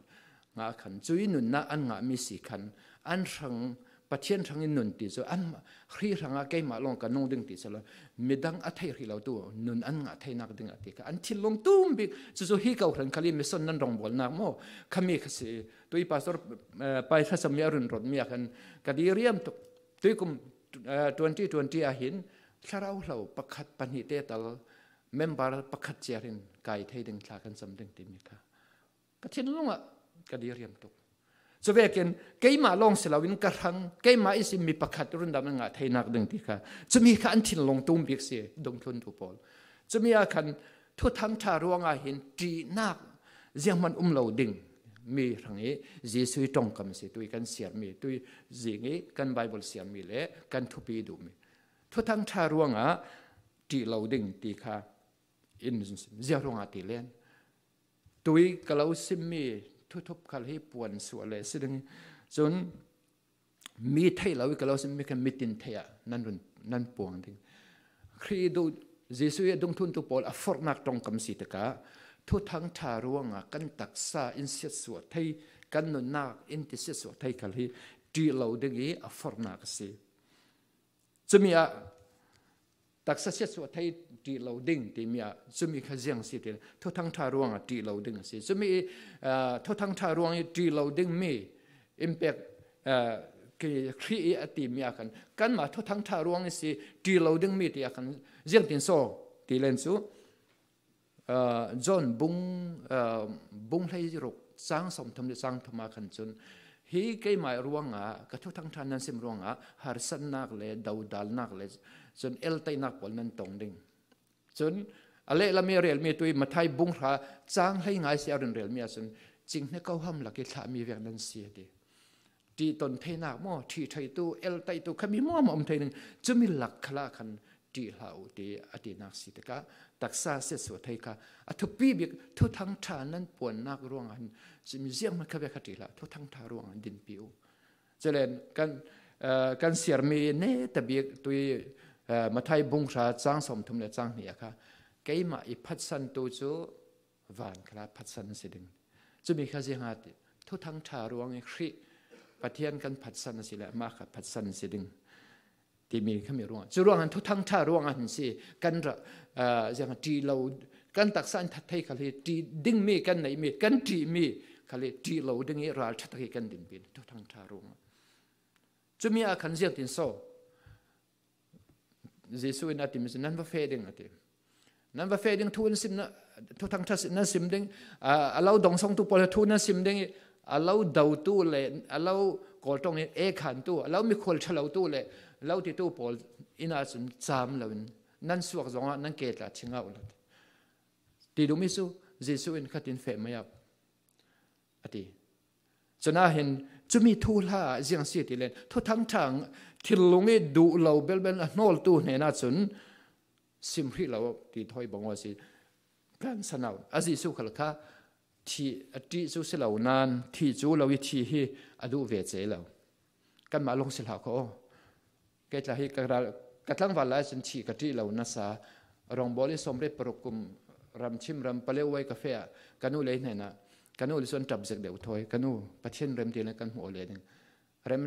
ngah khan, cui nunnak an ngahmi si khan, an hrang, Pathian hrang in nun ti cu, an hrih hrangah keimah lawng ka nung ding ti cu lo, midang a theih hrih lo tu nun an ngah theinak ding a ti kha, an thinlung tum bik, cucu hi kohhran khal i mission nan rawngbawlnak maw, khami kha si, tui pastor, eh, pai thlacammi a run rawtmi ah khan ka diriam tuk. Tuikum, eh, twenty twenty ah hin thlarau hlo pakhat pahnihte tal member pakhat ciar in kai thei ding, thla kan cam ding timi kha ka thinlungah ka diriam tuk. Cuvekin keimah lawng si loin ka hrang, keimah ihsin mi pakhat rundam an ngah theinak ding ti kha, cumi kha an thinlung tum bik si, dungthluntu pawl. Cumi ah khan Thuthang Ṭha ruangah hin ṭihnak zianghman um lo ding mi hrang i Jesuh i ṭongkam si, tui kan siarmi, tui zing i kan Bible siarmi le kan thupi duhmi. Thuthang Ṭha ruangah ṭih lo ding ti kha in ziang ruangah ti len. Tui ka lo simmi thuthup khal hi puan suah le si ding. Cun mi theih lo i ka lo simmi kha mitin theih ah nan run, nan puang ding. Khrih duh, Jesuh i a dungthluntu pawl a forhnak ṭongkam si tikah Thuthang Ṭha ruangah kan taksa in siatsuah thei, kan nunnak in ti siatsuah thei khal hi ṭih lo ding i a forhnak a si. Cumi ah taksa siatsuah thei ṭih lo ding timi ah cumi kha ziang si ti, Thuthang Ṭha ruangah ṭih lo ding a si. Cumi i, ah, Thuthang Ṭha ruang i ṭih lo ding mi in pek, ah, ki, Khrih i a timi ah khan kanmah Thuthang Ṭha ruang i si ṭih lo ding mi ti ah khan ziangtin saw ti len cu, ah, John bung, ah, bung hleiruk cang sawmthum le cang thum ah khan cun, hi keimah ruangah, ka Thuthang Ṭha nan sim ruangah harsatnak le dodalnak le cun eltaihnak pawl nan tong ding. Cun a lehlam i a relmi tui Matthai bung hra cang hlei ngai si a rinrelmi ah cun cinghnia kohham lak i thlahmi vek nan si a ti. Ṭihton theinak maw, ṭhihtheitu, eltaihtu khami maw, maw um thei ning, cumi lak khalah khan ṭih hlah uh ti a tinak si tikah taksa siatsuah thei kha a thupi bik, Thuthang Ṭha nan puannak ruangah hin cumi zianghman kha vek kha ṭih hlah, Thuthang Ṭha ruangah dinpi uh. Culen kan, eh, kan siarmi neta bik tui, eh, Matthai bung hra cang sawmthum le cang hnih a kha keimah i phatsantu cu van khalah phatsan a si ding. Cumi kha ziangah ti, Thuthang Ṭha ruang i Khrih Pathian kan phatsan a si le amah kha phatsan a si ding timi khami ruangah. Cu ruangah Thuthang Ṭha ruangah hin si kan ra, ah, ziangah ṭih lo, kan taksa in that thei khal hi ṭih dingmi kan neihmi, kan ṭihmi khal hi ṭih lo ding i ralṭha tak hi kan dinpi Thuthang Ṭha ruangah. Cumi ah khan ziangtin saw Jesuh in a timi cu nan va feh ding a ti. Nan va feh ding, thu in sim na, Thuthang Ṭha nan sim ding, a, a lo dongsongtu pawl thu nan sim ding i, a lo dotu le a lo kawlṭong i ekhantu, a lo mikhual ṭha lotu le lo titu pawl inn ah cun cam loin nan suak zongah nan ke tla thing ah u la ti. Ti duhmi cu Jesuh in khatin feh mai ah a ti. Cun ah hin cumi thuhla ah ziang si ti len, Thuthang Ṭha thinlung i duh lo belbel a hnawltu hnenah cun sim hrih lo ti thawi bang aw si, plan sanau a Jesuh khal kha thih a ṭih cu si lo nain thih cu lo i thih hi a duh ve cei lo. Kanmah lawng si hlah kho. Kei tla hi ka ral, ka tlangval lai cun thih ka ṭih lo nasa, rawngbawl i sawmriat paruk kum ramchim ram Paletwa ka feh ah ka nu lei hnenah, ka nu le cun ṭap zek deuh thawi, ka nu Pathian rem ti le kan hmuh le ding. Rem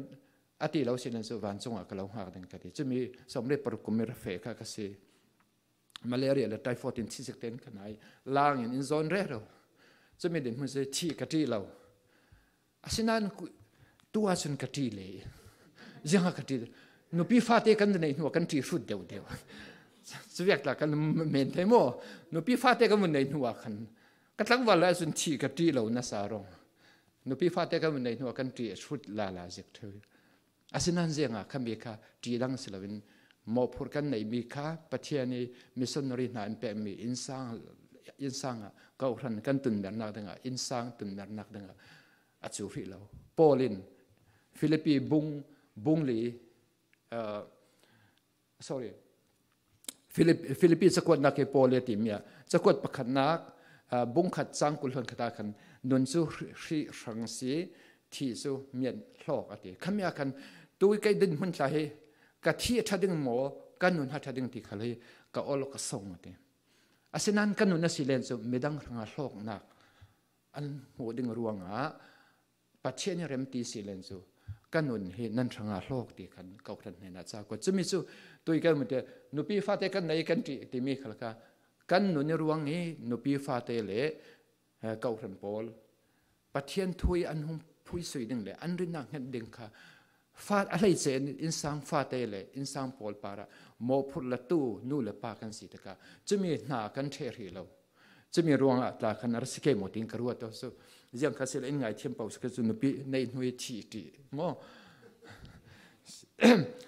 a ti lo si len cu vancung ah ka lo hngak ding ka ti. Cumi sawmriat paruk kum i ra feh kha ka si. Malaria le typhoid in thi zek tein ka nai. Lang in in zawn rero. Cumi dinhmun si thih ka ṭih lo. Asinain ku-, tuah cun ka ṭih le. Ziangah ka ṭih. Nupi fate kan neih hnuah kan ṭih hrut deuh deuh. Cuviak tla kan men thei maw? Nupi fate kan vun neih hnuah khan ka tlangval lai cun thih ka ṭih lo nasa rawng. Nupi fate kan vun neih hnuah kan ṭih hrut lala zek theu. Asinain ziangah khami kha ṭih dang si loin mawhphurh kan neihmi kha Pathian i missionary hna in pekmi innsang, innsang ah kohhran kan tunmernak dingah, innsang tunmernak dingah a cu hrih lo. Paul in Filipi bung, bung li, ah, sorry, Filip-, Filipi cakuatnak i Paul i timi ah cakuat pakhatnak, ah, bung khat cang kul hluan khat ah khan nun cu hri-, hrih hrang si, thih cu mianh hlawk a ti. Khami ah khan tui kei dinhmun tla hi ka thih a ṭha ding maw, ka nun a ṭha ding ti khal hi ka ol ka song a ti. Asinain ka nun a si len cu midang hrangah hlawknak an hmuh ding ruangah Pathian i remti si len cu ka nun hi nan hrangah hlawk ti khan kohhran hnenah ca kuat. Cumi cu tui kan mute nupi fate kan nei kan ṭih timi khal kha kan nun i ruang i nupi fate le, eh, kohhran pawl Pathian thu i an hung phuisui ding le an rinnak hnget ding kha Fa a hleice in, innsang fate le innsang pawl parah mawhphurh latu nu le pa kan si taka, cumi hna kan ṭheh hrih lo. Cumi ruangah tla khan a ra si kei maw tiin ka ruat aw su. Ziang kha si le in ngaithiam paoh si kha cu nupi neih hnu i thih ṭih maw?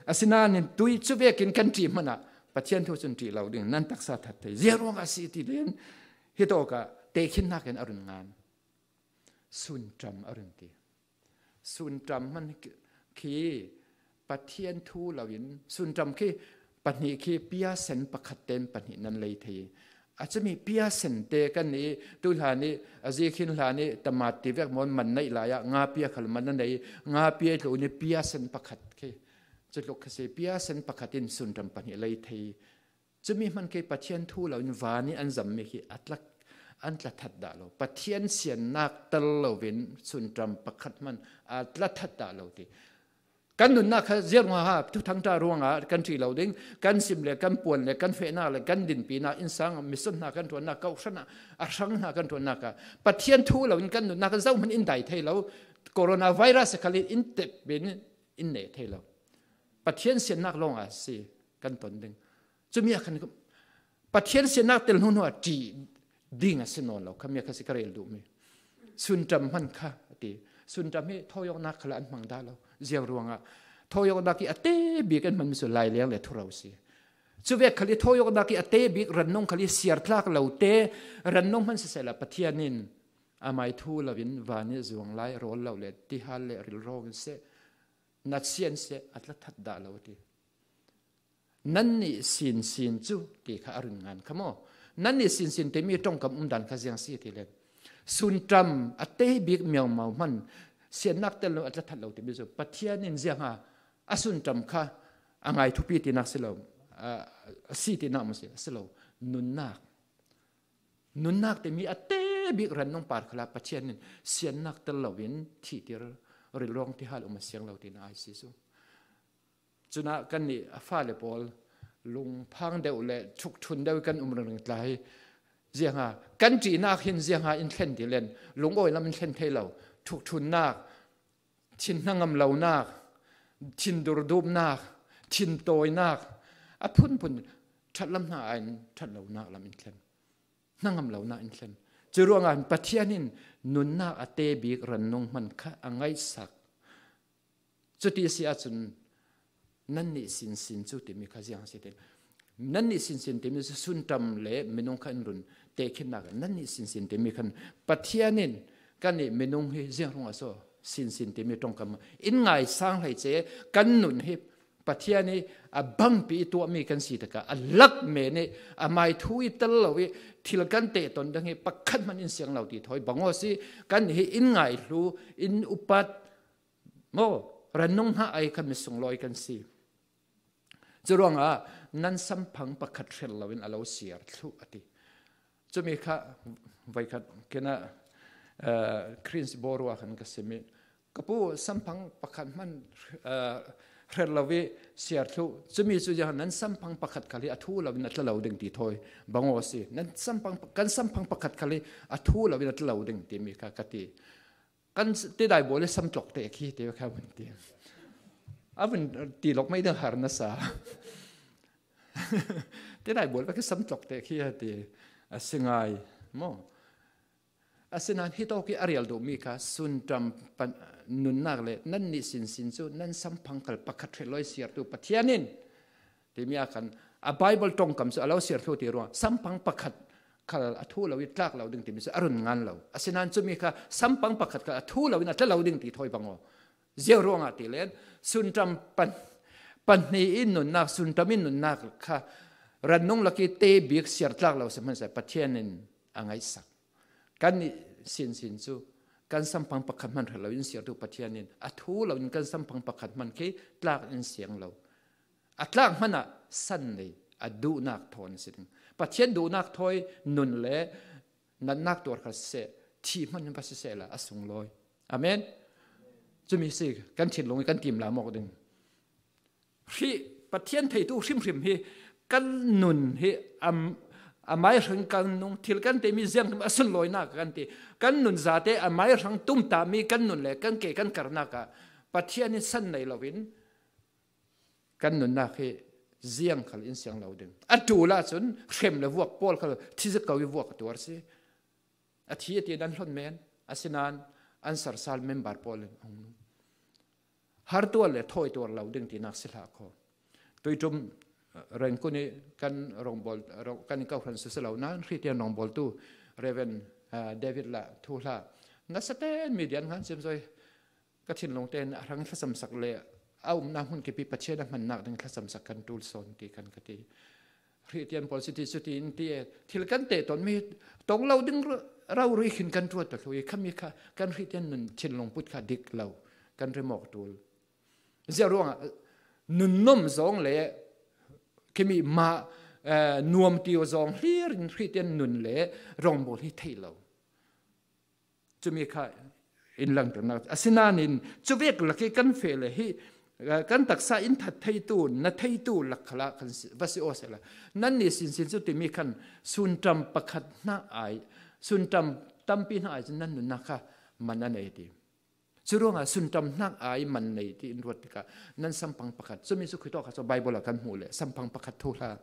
Asinain tui cu vekin kan ṭih hmanah Pathian thu cun ṭih lo ding, nan taksa that thei. Ziang ruangah a si ti len hi tawkah tehkhinnak in a run ngan. Sunṭam a run ti. Sunṭam hman khi Pathian thu loin, sunṭam khi pahnih khi piasen pakhat tein pahnih nan lei thei. A cumi piasen te kan nih, tu hlan ih a zi khin hlan ih tamat ti vek maw man neih lai ah nga pia khal man na nei, nga pia i tlu nih piasen pakhat khi. Cutluk kha si piasen pakhat in sunṭam pahnih lei thei. Cumi hman khi Pathian thu loin van ih an zammi khi a tla, an tla that dah lo. Pathian siannak tel loin sunṭam pakhat hman a tla that dah lo ti. Kan nunnak kha ziang ruangah, thuthang ṭha ruangah kan ṭih lo ding, kan sim le, kan puan le, kan fehnak le, kan dinpinak, innsang, mission hna kan ṭuannak, kawhhran ah, a hrang hna kan ṭuannak ah, Pathian thu loin kan nunnak kan zohhmanh in dai thei lo, coronavirus khal in in tep in in neh thei lo. Pathian siannak lawngah a si kan ton ding. Cumi ah khan Pathian siannak tel hnu hnu ah ṭih ding a si nawn lo. Khami ah kha si ka rel duhmi. Sunṭam hman kha a ti. Sunṭam hi thawhawknak khal ah an hmang dah lo. Ziang ruangah thawhawknak ih a te bik an hmanmi cu Lai Leng le Thuro si. Cu vek khal ih thawhawknak ih a te bik rannung khal ih siartlak lo te rannung hman sisehla Pathian in amai thu loin van ih zuang lai rawl lo le tihal le rilrawng in seh, natsian seh a tla that dah lo a ti. Nannih sinsin cu ti kha a run ngan kha maw? Nannih sinsin timi ṭongkam umdan kha ziang si ti le, sunṭam a te bik miaumau hman, siannak tel lo a tla that lo timi cu Pathian in ziang a, a sunṭam kha a ngai thupi tinak si lo, a, a si tinak maw si, a si lo, nunnak. Nunnak timi a te bik rannung par khal ah Pathian in siannak tel loin thihtir rilrawng tihal um a siang lo tinak aa si cu. Cunah kannih a fale pawl lungphang deuh le ṭhukṭhun deuh kan um ringring tla hi ziang a, kan ṭihnak hin ziang a in thlen ti len, lungawi lam in thlen thei lo, ṭhukṭhunnak, thin hnangam lonak, thin durdupnak, thin tawinak, a phunphun ṭhat lam hna ah in ṭhat lonak lam in thlen, hnangam lonak in thlen. Cu ruangah Pathian in nunnak a te bik rannung hman kha a ngaihsak. Cuti si ahcun nannih sinsin cu timi kha ziang a si ti. Nannih sinsin timi cu sunṭam le minung kha in run tehkhinnak ah nannih sinsin timi khan Pathian in kannih minung hi ziang ruangah so sinsin timi ṭongkam in ngaisang hlei ce kan nun hi Pathian ih a bangpi ih tuahmi kan si tikah a lak men ih amai thu ih tel lo ih thil kan tehton dang hi pakhat hman in siang lo ti thawi bang aw si. Kan hi in ngaihlu, in upat, maw, rannung hna ai kha mi sunglawi kan si. Curuangah nan samphang pakhat hrel loin a lo siar thluh a ti. Cumi kha voikhat kina, eh, Greensboro ah khan ka sim ih, ka pu, samphang pakhat hman, eh, hrel lo ih siar thluh. Cumi cu ziang nan samphang pakhat khal hi a thu loin a tla lo ding ti thawi bang aw si. Nan samphang, kan samphang pakhat khal hi a thu loin a tla lo ding timi kha ka ti. Kan s-, tidai bawl le samtlok te khi te kha vun ti. A vun ti lok mai ding har na sa. Tidai bawl vek samtlok te khi a ti. A si ngai maw? Asinain hi tawk ih a rial duhmi kha sunṭam pan-, nunnak le nannih sinsin cu nan samphang khal pakhat hrel lo ih siartu Pathian in timi ah khan a Baibal ṭongkam cu a lo siar thluh ti ruang samphang pakhat khal a thu lo ih tlak lo ding timi cu a run ngan lo. Asinain cumi kha samphang pakhat khal a thu lo in a tla lo ding ti thawi bang aw. Ziang ruangah ti len sunṭam pan-, pahnih in nunnak, sunṭam in nunnak kha rannung lak ih te bik siar tlak lo si hmanhseh Pathian in a ngaihsak. Kannih sinsin cu kan samphang pakhat hman hrel lo in siartu Pathian in a thu lo in kan samphang pakhat hman khi tlak in siang lo. A tlak hmanh ah san nei, a duhnak thawn a si ding. Pathian duhnak thawi nun le natnak tuar kha siseh, thih hmanh va siseh la a sunglawi. Amen. Cumi si kan thinlung ih kan timlam awk ding. Hrih, Pathian theitu hrimhrim hi kan nun hi am-, amai hrang kan nung, thil kan timi ziangkim a sunlawinak kan ti. Kan nun zate amai hrang tumtahmi kan nun le kan ke kan karnak ah Pathian in san nei loin kan nunnak hi ziang khal in siang lo ding. A tul ah cun hrem le vuak pawl khal thiziko i vuak a tuar si. A thi a ti nan hlon men, asinain an sarsal member pawl in a hung nung. Har tuar le thawi tuar lo ding tinak si hlah kho. Tuitum, eh, Rengkun i kan rongbol, rong, kan i kau hran sisi lo nan, Hriatian rongbol tu Reverend, eh, David lah thuhla. Nasa ten media ngan sim zoi. Ka thinlung ten a hrang thlasamsak le a umnak hmun kipi Pathian a hmannak ding thlasamsak kan tul sawn ti kan ka ti. Hriatian pawl si ti cu ti in ti e, thil kan teh ton mi tong lo ding ra-, rau rih khin kan tuat ta hlui. Khami kha kan Hriatian nun thinlung put kha dik lo, kan remawk tul. Ziah ruangah nunnom zong le khimi mah, eh, nuam ti zong hlir in Hriatian nun le rongbol hi thei lo. Cumi kha in langternak. Asinain cuvek lak hi kan feh le hi, eh, kan taksa in that theitu, na theitu lak khalah kan si, va si aw sehla. Nan ni sinsin cu timi khan suntam pakhat hna ai, suntam tampi hna ai cu nan nunnak kha man a nei ti. Cu ruangah suntam hnak ai man nei ti in ruat tikah nan sampang pakhat. Cumi cu khuitawk kha cu Baibal ah kan hmuh le sampang pakhat thuhla.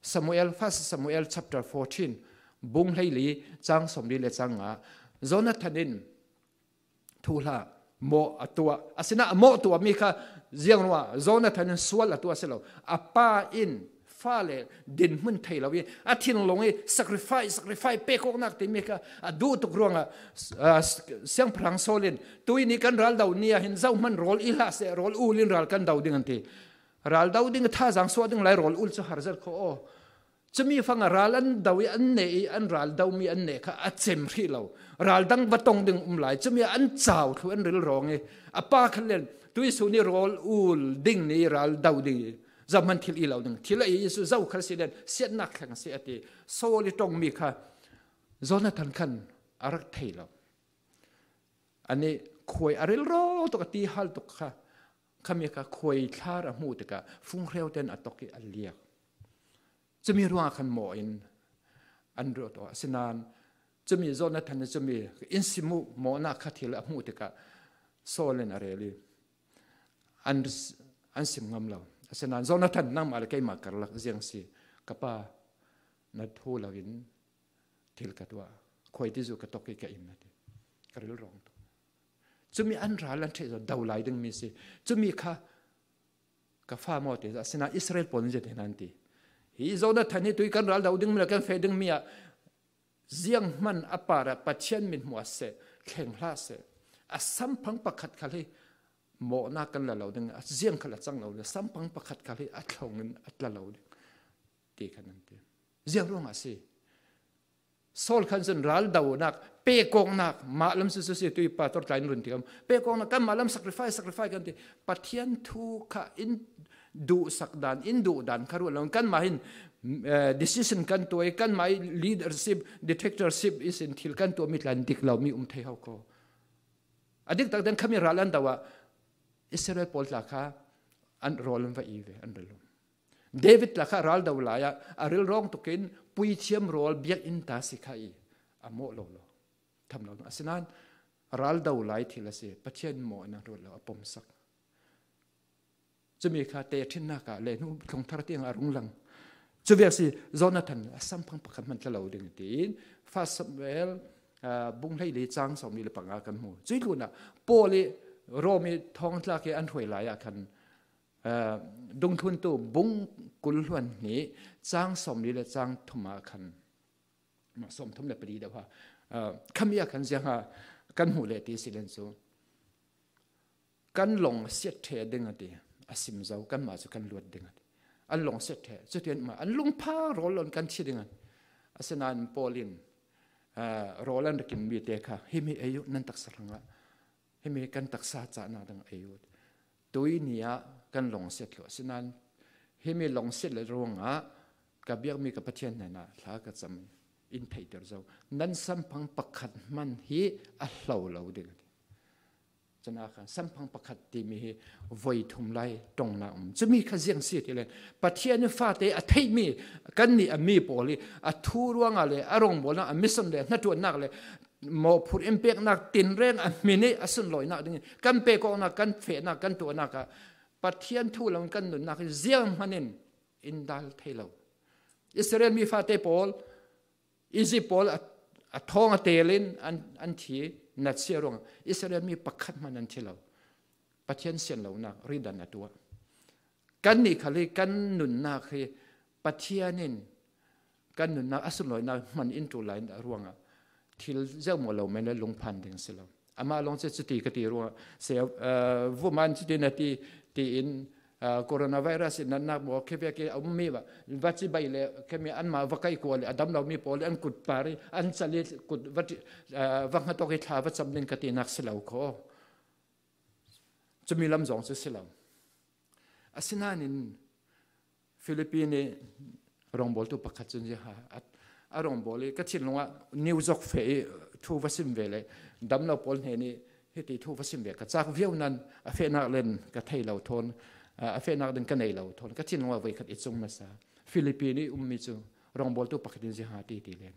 Samuel, First Samuel chapter fourteen, bung hleili, cang sawmli le cang nga. Jonathan in thuhla mawh a tuah. Asinain a mawh tuahmi kha ziang ruah, Jonathan in sual a tuah si lo. A pa in fale dinhmun thei lo i, a thinlung i sacrifice, sacrifice, pekawknak timi kha a duh tuk ruangah, ah, siangpahrang Saul in, tui ni kan ral do ni ah hin zohman rawl i hlah seh, rawl ul in ral kan do ding an ti. Ral do ding, thazaang suah ding lai rawl ul cu har zet kho aw. Cumi fangah ral an do i an neh i an ral domi an neh kha a cem hrih lo. Ral dang va tong ding um lai. Cumi ah an cau thlu an rilrawng i a pa khan len tuisun i rawl ul ding ni ral do ding i zohman thil i lo ding. Thil a i i cu zokhal si len siatnak thleng si a ti. Saul i tongmi kha Jonathan khan a rak thei lo. Anih khuai a rilrawng tuk a ti hal tuk kha, khami kha khuai thlar a hmuh tikah funghreu ten a tok i a liak. Cumi ruangah khan mawh in an ruat aw. Asinain cumi Jonathan nih cumi in sim uh mawhnak kha thil a hmuh tikah Saul in a rel i an, an sim ngam lo. Asinain Jonathan, nangmah le keimah karlak ziang si, ka pa, na thu loin thil ka tuah, khuai ti zu ka tok i ka in a ti. Ka rilrawng tuk. Cumi an ral an ṭheh zaw do lai dingmi si. Cumi kha ka fa maw ti, asinain Israel pawl in zia tein an ti. Hi Jonathan hi tui kan ral do dingmi le kan feh dingmi ah zianghman a par ah Pathian mithmuh ah seh, thleng hlah seh. A samphang pakhat khal hi mawhnak kan la lo ding, a ziang khal a cang lo ding, samphang pakhat khal hi a thlong in a tla lo ding ti khan an ti. Ziang ruangah a si. Saul khan cun ral donak, pekawknak, mah lam susu si tui pastor tlai in run ti kam. Pekawknak, kanmah lam sacrifice, sacrifice kan ti. Pathian thu kha in duhsak dan, in duh dan kha ruat lo. Kanmah hin, eh, decision kan tuah i, kanmah i leadership, dictatorship i sin thil kan tuah mi tla in dik lo mi um thei ho ko. A dik tak dan khami ral an do ah Israel pawl tla kha an rawl an va i ve, an rilum. David tla kha ral do lai ah a rilrawng tukin puithiam rawl biakinn ta si kha i a mawh lo lo. Tham lo. Asinain ral do lai thil a si, Pathian mawh in a ruat lo, a pomsak. Cumi kha te ṭhinnak ah le hnu tlungthar tiang a rung lang. Cuvek si Jonathan a samphang pakhat hman tla lo ding tiin First Samuel, ah, bung hleili cang sawmli le panga kan hmu. Cui tlunah Paul i Rom i thawngtlak i an hruai lai ah khan, ah, dungthluntu bung kul hluan hnih cang sawmli le cang thum ah khan, sawmthum le pali deuh ha, ah, khami ah khan ziang ha kan hmuh le ti si len cu. Kan long siat ṭheh ding a ti, a sim zo, kanmah cu kan luat ding a ti. An long siat ṭheh, cutin mah an lungpha rawl lon kan thi ding a ti. Asinain Paul in, ah, rawl an rak in mi te kha, himi ei uh nan taksa hrangah, himi kan taksa cahnak ding ei uh. Tui ni ah kan long siat thluh. Asinain himi long siat le ruangah ka biakmi ka Pathian hnenah thla ka cam in theihter zo. Nan samphang pakhat hman hi a hlo lo ding a ti. Cun a khan samphang pakhat timi hi voi thum lai ṭongnak um. Cumi kha ziang si ti le Pathian in fate a theihmi kannih a mi pawl hi a thu ruangah le a rawngbawlnak, a mission le hnaṭuannak le mawhphurh in peknak tinreng a hmin ih a sunlawinak dingin kan pekawknak, kan fehnak, kan tuahnak ah Pathian thu lo in kan nunnak hi zianghman in in dal thei lo. Israel mi fate pawl Egypt pawl a, a thawng a tel in an, an thi natsia ruangah Israel mi pakhat hman an thi lo. Pathian sian lonak ridan a tuah. Kannih khal hi kan nunnak hi Pathian in kan nunnak a sunlawinak hman in ṭul lai ruangah thil ziau maw lo men le lungphan ding si lo. Amah lawng cu cuti ka ti ruangah se, uh, vuman cuti na ti, tiin, uh, coronavirus in natnak maw khevek ih a um mi va, va cibai le khemi anmah va kaihkuah le a dam lo mi pawl le an kut par ih an cal ih kut va ṭi-, uh, va hngatawk ih thla va cam ding ka tinak si lo kho. Cumi lam zawng cu si lo. Asinain Philippine ih rawngbawltu pakhat cun ziaha a, a rawngbawl ih ka thinlung ah niu zok feh ih thu va sim ve le dam lo pawl hnen ih hiti thu va sim ve ka cak viau nan a fehnak len ka thei lo thawn, a fehnak ding ka nei lo thawn ka thinlung ah voikhat i cung nasa. Philippine ih ummi cu rawngbawltu pakhat in ziaha ti ti len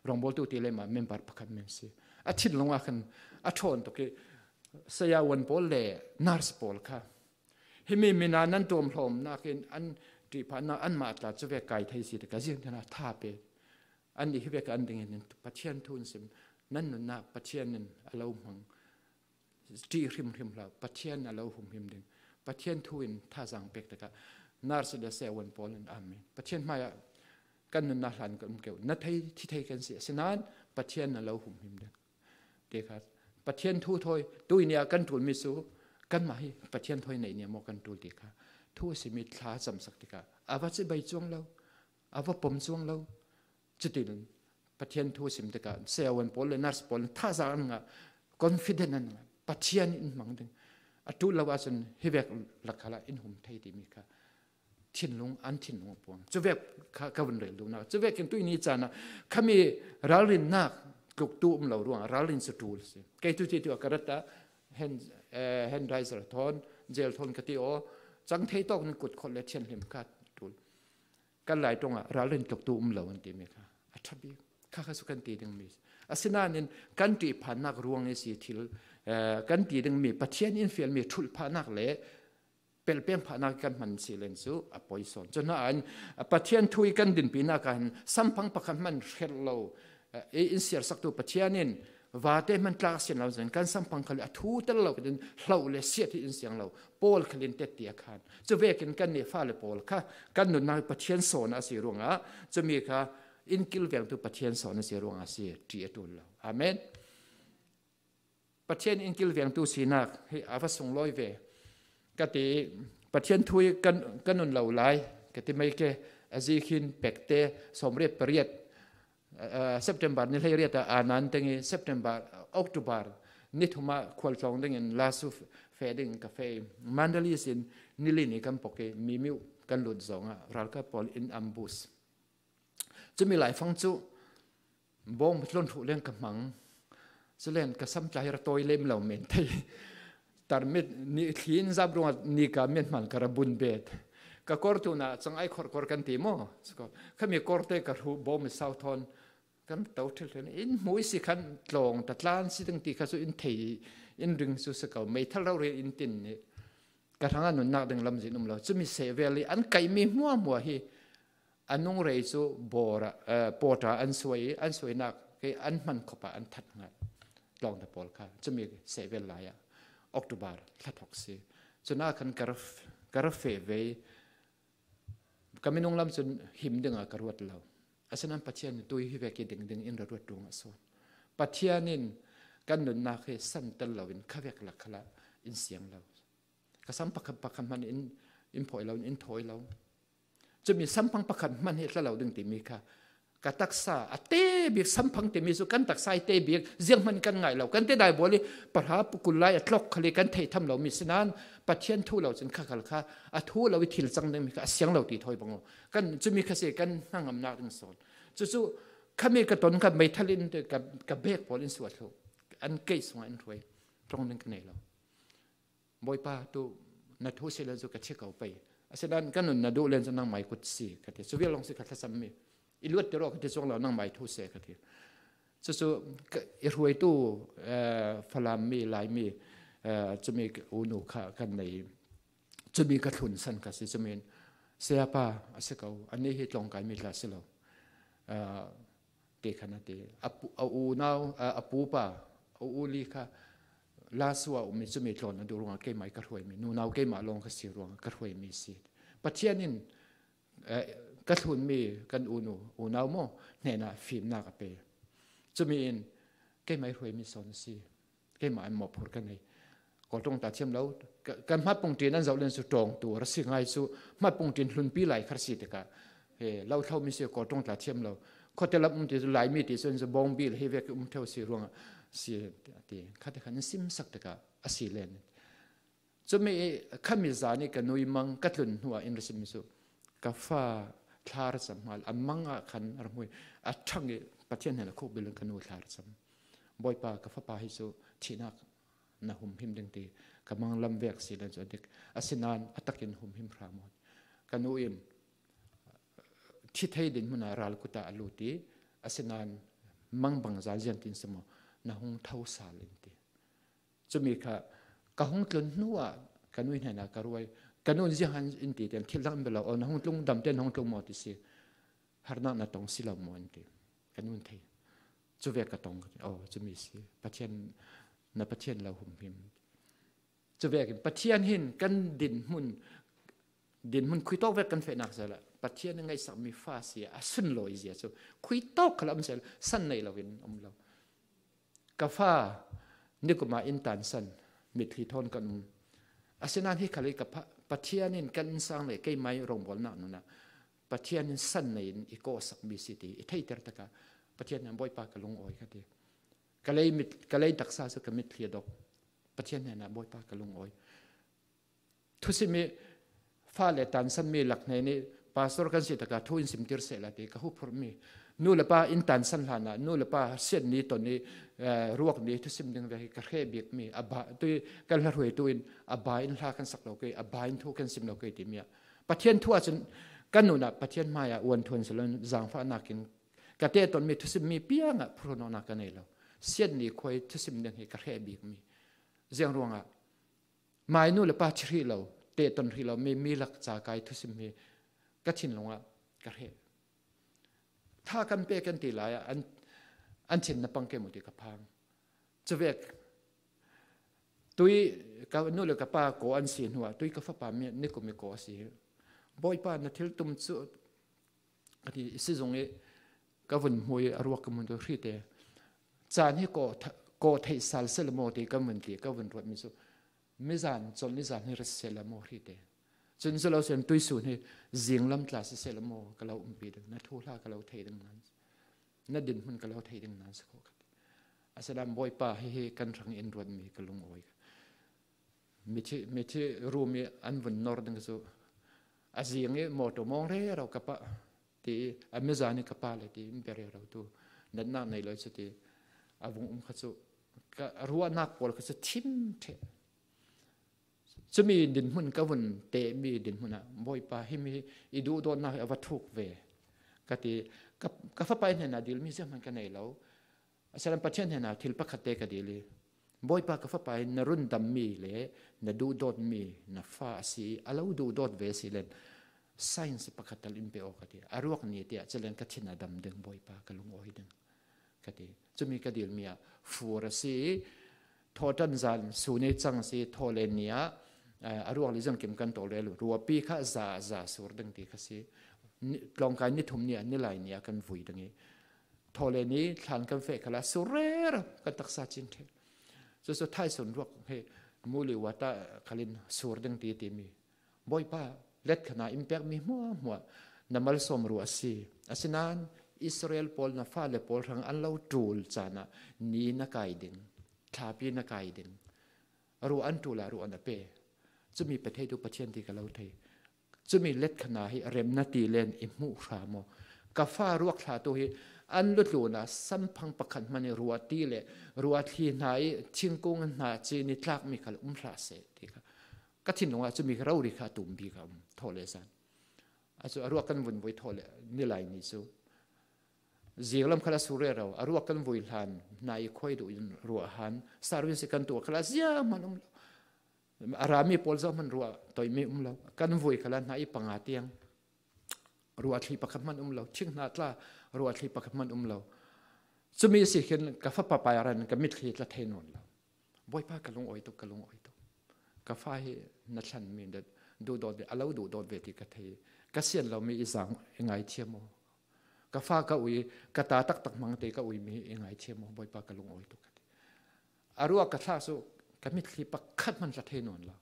rawngbawltu ti le mah member pakhat men si. A thinlung ah khan a ṭhawn tuk ih saya wan pawl le nurse pawl kha himi mina nan tuamhlawmnak in an ṭihphannak anmah tla cuvek kai thei si tikah ziangtin a tha pe. Annih hivek an dingin Pathian thu in sim, nan nunnak Pathian in a lo hmang. Ṭih hrimhrim hlah, Pathian a lo humhim ding. Pathian thu in thazaang pek tikah nurse le saya wan pawl in amen. Pathian hmaiah kan nunnak hlan kan um keuh. Na thei, thi thei kan si. Asinain Pathian a lo humhim ding. Ti kha Pathian thu thawi, tuihni ah kan ṭulmi cu kanmah hi Pathian thawi neihni ah maw kan ṭul ti kha thu a simi thla a camsak tikah a va cibai cuang lo, a va pom cuang lo. Cutin Pathian thu a sim tikah saya wan pawl le nurse pawl in thazaang an ngah, confident an ngah, Pathian in hmang ding. A ṭul lo ahcun hivek lak khalah in hum thei timi kha thinlung, an thinlung a puang. Cuvek kha ka vun rel duhnak. Cuvek in tuihni caan ah khami ralrinnak tluktu um lo ruangah ralrin cu ṭul a si. Kei tu ti tu a ka rat ah hand, eh, hand dryer thawn, gel thawn ka ti aw. Cang thei tawk ning kut khawh le thianhlim kha ṭul. Kan Lai ṭongah ralrin tluktu um lo an timi kha a ṭha bik. Kha kha cu kan ti dingmi. Asinain kan ṭihphannak ruang i si thil, eh, kan ti dingmi Pathian in fialmi ṭhulhphannak le pelh peng phahnak kan hman si len cu a poi sawn. Cun hna in Pathian thu ih kan dinpinak ah hin samphang pakhat hman hrelh lo, eh, in siarsaktu Pathian in vate hman tlak a sian lo cun kan samphang khal a thu tel lo ka tin hloh le siat hi in siang lo. Pawl khal in tet ti a khan. Cuvekin kannih fale pawl kha kan nunnak Pathian sawn a si ruangah cumi kha in kilvengtu Pathian sawn a si ruangah a si ṭih a ṭul lo. Amen. Pathian in kilvengtu sinak hi a va sunglawi ve ka ti. Pathian thu hi kan, kan nun lo lai ka ti mai ke. A zi khin pekte sawmriat pariat, ah, September ni hleiriat ah Anan teng i September, October ni thum ah khualtlawng dingin lasu feh ding ka feh i Mandalay sin ni li ni kan pok i Mimiu kan lut zawng ah ralkap pawl in ambush. Cumi laifang cu bawm tlon hruh leng ka hmang. Culen ka samtlai ra tawi lem lo men thei. Tarmit ni thlin zap ruangah ni ka men hman ka ra bun bet. Ka kor tuna cang ai khor kor kan ti maw? Khami korte ka hruh bawm i sau thawn kan to thil thil in hmui si khan tlawng ta tlan si ding ti kha cu in thei in ring cu si ko. Meithal rori in tin ni. Ka hrangah nunnak ding lamzin um lo. Cumi sehvel i an kaihmi hmuahhmuah hi a nungrei cu bawr ah, eh, pawt ah an suai i, an suainak hi an hman khop ah an that hngat. Tlawngta pawl kha cumi sehvel lai ah October thla thawk si. Cunah khan ka ra f-, ka ra feh ve i ka minung lam cun him dingah ka ruat lo. Asinain Pathian in tui hi vek i ding ding in ra ruat ṭung a sawn. Pathian in kan nunnak hi san tel lo in khavek lak khalah in siang lo. Ka sam pakhat, pakhat hman in, in phawi lo, in thawi lo. Cumi samphang pakhat hman hi tla lo ding timi kha ka taksa a te bik, samphang timi cu kan taksa i te bik, zianghman kan ngaih lo. Kan te dai bawl i pahra kul lai a tlok khal i kan theih tham lo mi sinain Pathian thu lo cun kha khal kha a thu lo i thil cang dingmi kha a siang lo ti thawi bang aw. Kan cumi kha si kan hnangamnak ding sawn. Cucu khami ka ton kha meithal in ka, ka bek pawl in suah thluh. An keih sungah in hruai. Ṭong ding ka nei lo. Bawipa, tu na thu si len cu ka thi ko pei. Asinain ka nun na duh len cu nangmai kut si, ka ti. Cu vial lawng si ka thlacammi. I luat ti rawh ka ti cuang lo, nangmai thu si, ka ti. Cucu i hruaitu Falam mi, Lai mi, cumi unu kha kan nei. Cumi ka thlun san kha si, cumi in, "Sayapa, a si ko, a ni hi tlawngkai mi tla si lo," ti khan a ti. A unau, a pupa, a u li kha Lasua um i cumi tlawn a duh ruangah keimah i ka hruaimi, nunau keimah lawng ka si ruangah ka hruaimi si. Pathian in ka thlunmi kan unu, unau maw, hnenah fimnak a pe. Cumi in keimah i hruaimi sawn a si. Keimah an mawhphurh ka nei. Kawlṭong tla thiam lo. Kan hmatpung ṭin an zoh len cu ṭawngtu a si ngai cu, hmatpung ṭin hlunpi lai kha si tikah, he lo thlomi si, kawlṭong tla thiam lo. Khuate lam um ti cu, Laimi ti cu an cu bawngbil hi vek um ṭheu si ruangah si ti. Khate khan an simsak tikah a si len. Cumi khami zan i ka nu i mang ka tlun hnuah in ra simmi cu ka fa thla ra cam hmal, a mang ah khan a ra hmui, a ṭhang i Pathian hnenah khukbil in ka nu thla ra cam. "Bawipa, ka fapa hi cu thihnak na humhim ding," ti. "Ka mang lam vek si len cu a dik, asinain a takin humhim hram aw." Ka nu in thi thei dinhmun ah ralkut ah a lut i, "Asinain mang bangzah ziangtin si maw, na hung tho sal in," ti. Cumi kha ka hung tlun hnuah ka nu hnenah ka ruai. Ka nu in ziang han in ti tiang thil dang in bia lo, "Aw, na hung tlung dam te, na hung tlung maw ti si, harnak na tong si lo maw?" in ti. Ka nu in thei. Cuvek ka tong, "Aw, cumi si. Pathian, na Pathian lo humhim." Cuvekin Pathian hin kan dinhmun, dinhmun khuitawk vek kan fehnak sehla, Pathian in ngaihsakmi fa si a sunlawi zia cu khuitawk khal a um sehla, san nei loin a um lo. Ka fa nikum ah inn tansan, mitthli thawn kan um. Asinain hi khal i ka pha-, Pathian in kan innsang le keimah i rongbawlnak nun ah Pathian in san nei in i kawhsakmi si ti i theihter tikah Pathian in, "Bawipa, ka lungawi," ka ti. Ka lei mit, ka lei taksa cu ka mitthli a dok. Pathian hnenah, "Bawipa, ka lungawi." Thusim i fale tansanmi lak hnen i pastor kan si tikah thu in simtir sehla ti ka huphurhmi. Nu le pa inn tansan hlanah nu le pa siat ni ton i, eh, ruak ni thusim ding vek hi ka hreh bikmi. A ba, tui kan hla hruaitu in a ba in hla kan sak lo kei, a ba in thu kan sim lo kei timi ah Pathian thu ahcun kan nun ah Pathian hmaiah uanthuan si lo, zangfahnak in ka teh tonmi thusimmi piang ah phurhnawhnak ka nei lo. Siat ni khua i thusim ding hi ka hreh bikmi. Ziang ruangah mai nu le pa thi hrih lo, teh ton hrih lo mi, mi lak ca kai thusim hi ka thinlung ah ka hreh. Tha kan pe kan ti lai ah an, an thin na pang ke mu ti ka phang. Cuvek tui ka nu le ka pa kaw an si hnuah tui ka fapa mi nikum i kaw a si hi. "Bawipa, na thil tum cu," a ti, "sizung i ka vun hmui a ruak ka mun tu hri te. Caan hi kaw tha-, kaw theih sal seh le maw," ti ka vun ti, ka vun ruatmi cu, "Mizan, colh nizan hi rat seh le maw hri te. Cun cu lo sen tuisun hi zinglam tla si seh le maw ka lo umpi ding, na thuhla ka lo thei ding nan, na dinhmun ka lo thei ding nan si khawh," ka ti. Asinain Bawipa, hihi kan hrang in ruatmi ka lungawi. Mithi, mithi rumi an vun nor ding cu a zing i mawṭaw mawng rero ka pah ti, a mizan i ka pa le ti in bia rero tu natnak nei lo cu ti a vung um kha cu ka ruahnak pawl kha cu thim ṭheh. Cumi dinhmun ka vun tehmi dinhmun ah, "Bawipa, himi i duhdawtnak hi a va thuk ve," ka ti. Ka, ka fapa i hnenah dilmi zianghman ka nei lo. Asinain Pathian hnenah thil pakhatte ka dil i, "Bawipa, ka fapa in na rundammi le na duhdawtmi na fa a si i, a lo duhdawt ve si len, science pakhat tal in pe aw," ka ti. "A ruak ni tiah calen ka thin a dam ding, Bawipa, ka lungawi ding," ka ti. Cumi ka dilmi ah fur a si i, thawhṭan zan sun i cang a si, thawhlen ni ah, eh, a ruak li zong kim kan tawlrel, ruapi kha za, za sur ding ti kha si. Ni, tlawngkai ni thum ni ah, nilai ni ah kan vui ding i, thawhlen i thlan kan feh khalah sur rero kan taksa cin ṭheh. Cucu thaisun ruak he muli wata khalin sur ding ti timi. Bawipa, letkhan ah in pekmi hmuahhmuah na malsawm ruah a si. Asinain Israel pawl na fale pawl hrang an lo ṭul caan ah ni na kai ding, thlapi na kai ding. Ruah an ṭul ah ruah na pe. Cumi pe theitu Pathian ti ka lo thei. Cumi letkhan ah hi remna ti len i hmuh hram aw. Ka fa ruak thlatu hi an lutlun ah samphang pakhat hmanh i ruah ti le ruah thli hna i thingkung hna cin i tlakmi khal um hlah seh ti kha ka thinlung ah cumi kha rori kha a tum bik a um, thawh le zan. A cu a ruak kan vun voi thawh le nilai ni cu Zing lam khalah sur rero, a ruak kan vui hlan, hna i khuai duh in ruah han, service kan tuah khalah ziah hman um lo. A rami pawl zoh hman ruah toi mi um lo. Kan vui khalah hna i panga tiang ruah thli pakhat hman um lo. Thing hna tla ruah thli pakhat hman um lo. Cumi si khin ka fapa pai ran ka mitthli tla thei nawn lo. Bawipa ka lungawi tuk, ka lungawi tuk. Ka fa hi na thlan mi da duhdawt ve, a lo duhdawt ve ti ka thei. Ka sian lo mi i zang i ngaithiam aw. Ka fa ka ui, ka ta taktak hmang te ka ui mi i ngaithiam aw, Bawipa ka lungawi tuk ka ti. A ruak ka thlah su ka mitthli pakhat hman tla thei nawn lo.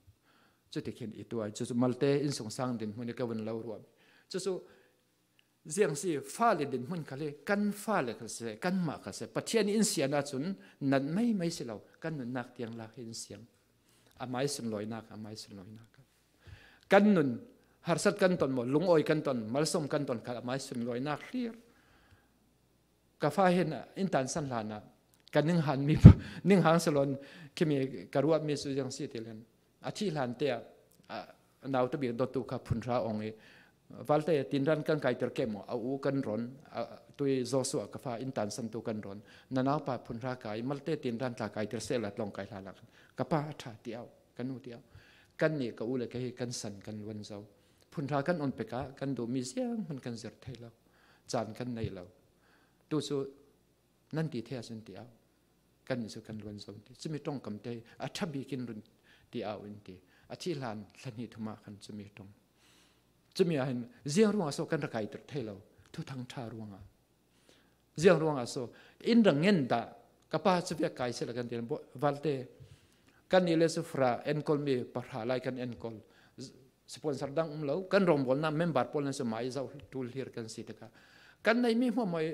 Cuti khin i tuai, cucu malte innsungsang dinhmun i ka vun lo ruah mi. Cucu ziang si fale dinhmun khal hi kan fale khal seh, kanmah khal seh. Pathian in sian ahcun nan meimei si lo, kan nunnak tiang lak hi in siang. Amai sunlawinak, amai sunlawinak. Kan nun, harsat kan ton maw, lungawi kan ton, malsawm kan ton khal amai sunlawinak hlir. Ka fa hin in tansan hlanah ka ninghang mi, ninghang salon khimi ka ruahmi cu ziang si ti len. A thih hlan te ah, a, nau tabik dawtu kha phunhra awng i, valte tinran kan kaiter ke maw, a u kan ron, a, tui Joshua ka fa in tansan tu kan ron. Na naupa phunhra kai, malte tinran tla kaiter seh la tlawng kai hlan ah khan. Ka pa a ṭha ti au, ka nu ti au. Kannih ka u le ka hi kan san kan luan zo. Phunhra kan on pek ah kan duhmi ziang hman kan zir thei lo. Caan kan nei lo. Tu cu nan ti thei ahcun ti au. Kannih cu kan luan zo ti. Cumi ṭongkam te a ṭha bik in run ti au in ti. A thih hlan hlan hi thumah khan cumi ṭong. Cumi ah hin ziang ruangah so kan ra kaiter thei lo. Thuthang ṭha ruangah. Ziang ruangah so in ra ngen dah ka pa cu vek kai seh la kan ti. Valte kannih le cu fra enkawl mi pahra lai kan enkawl. Sponsor dang um lo, kan rawngbawlnak member pawl nan cu mai zoh ṭul hlir kan si tikah kan neihmi hmuahhmuah i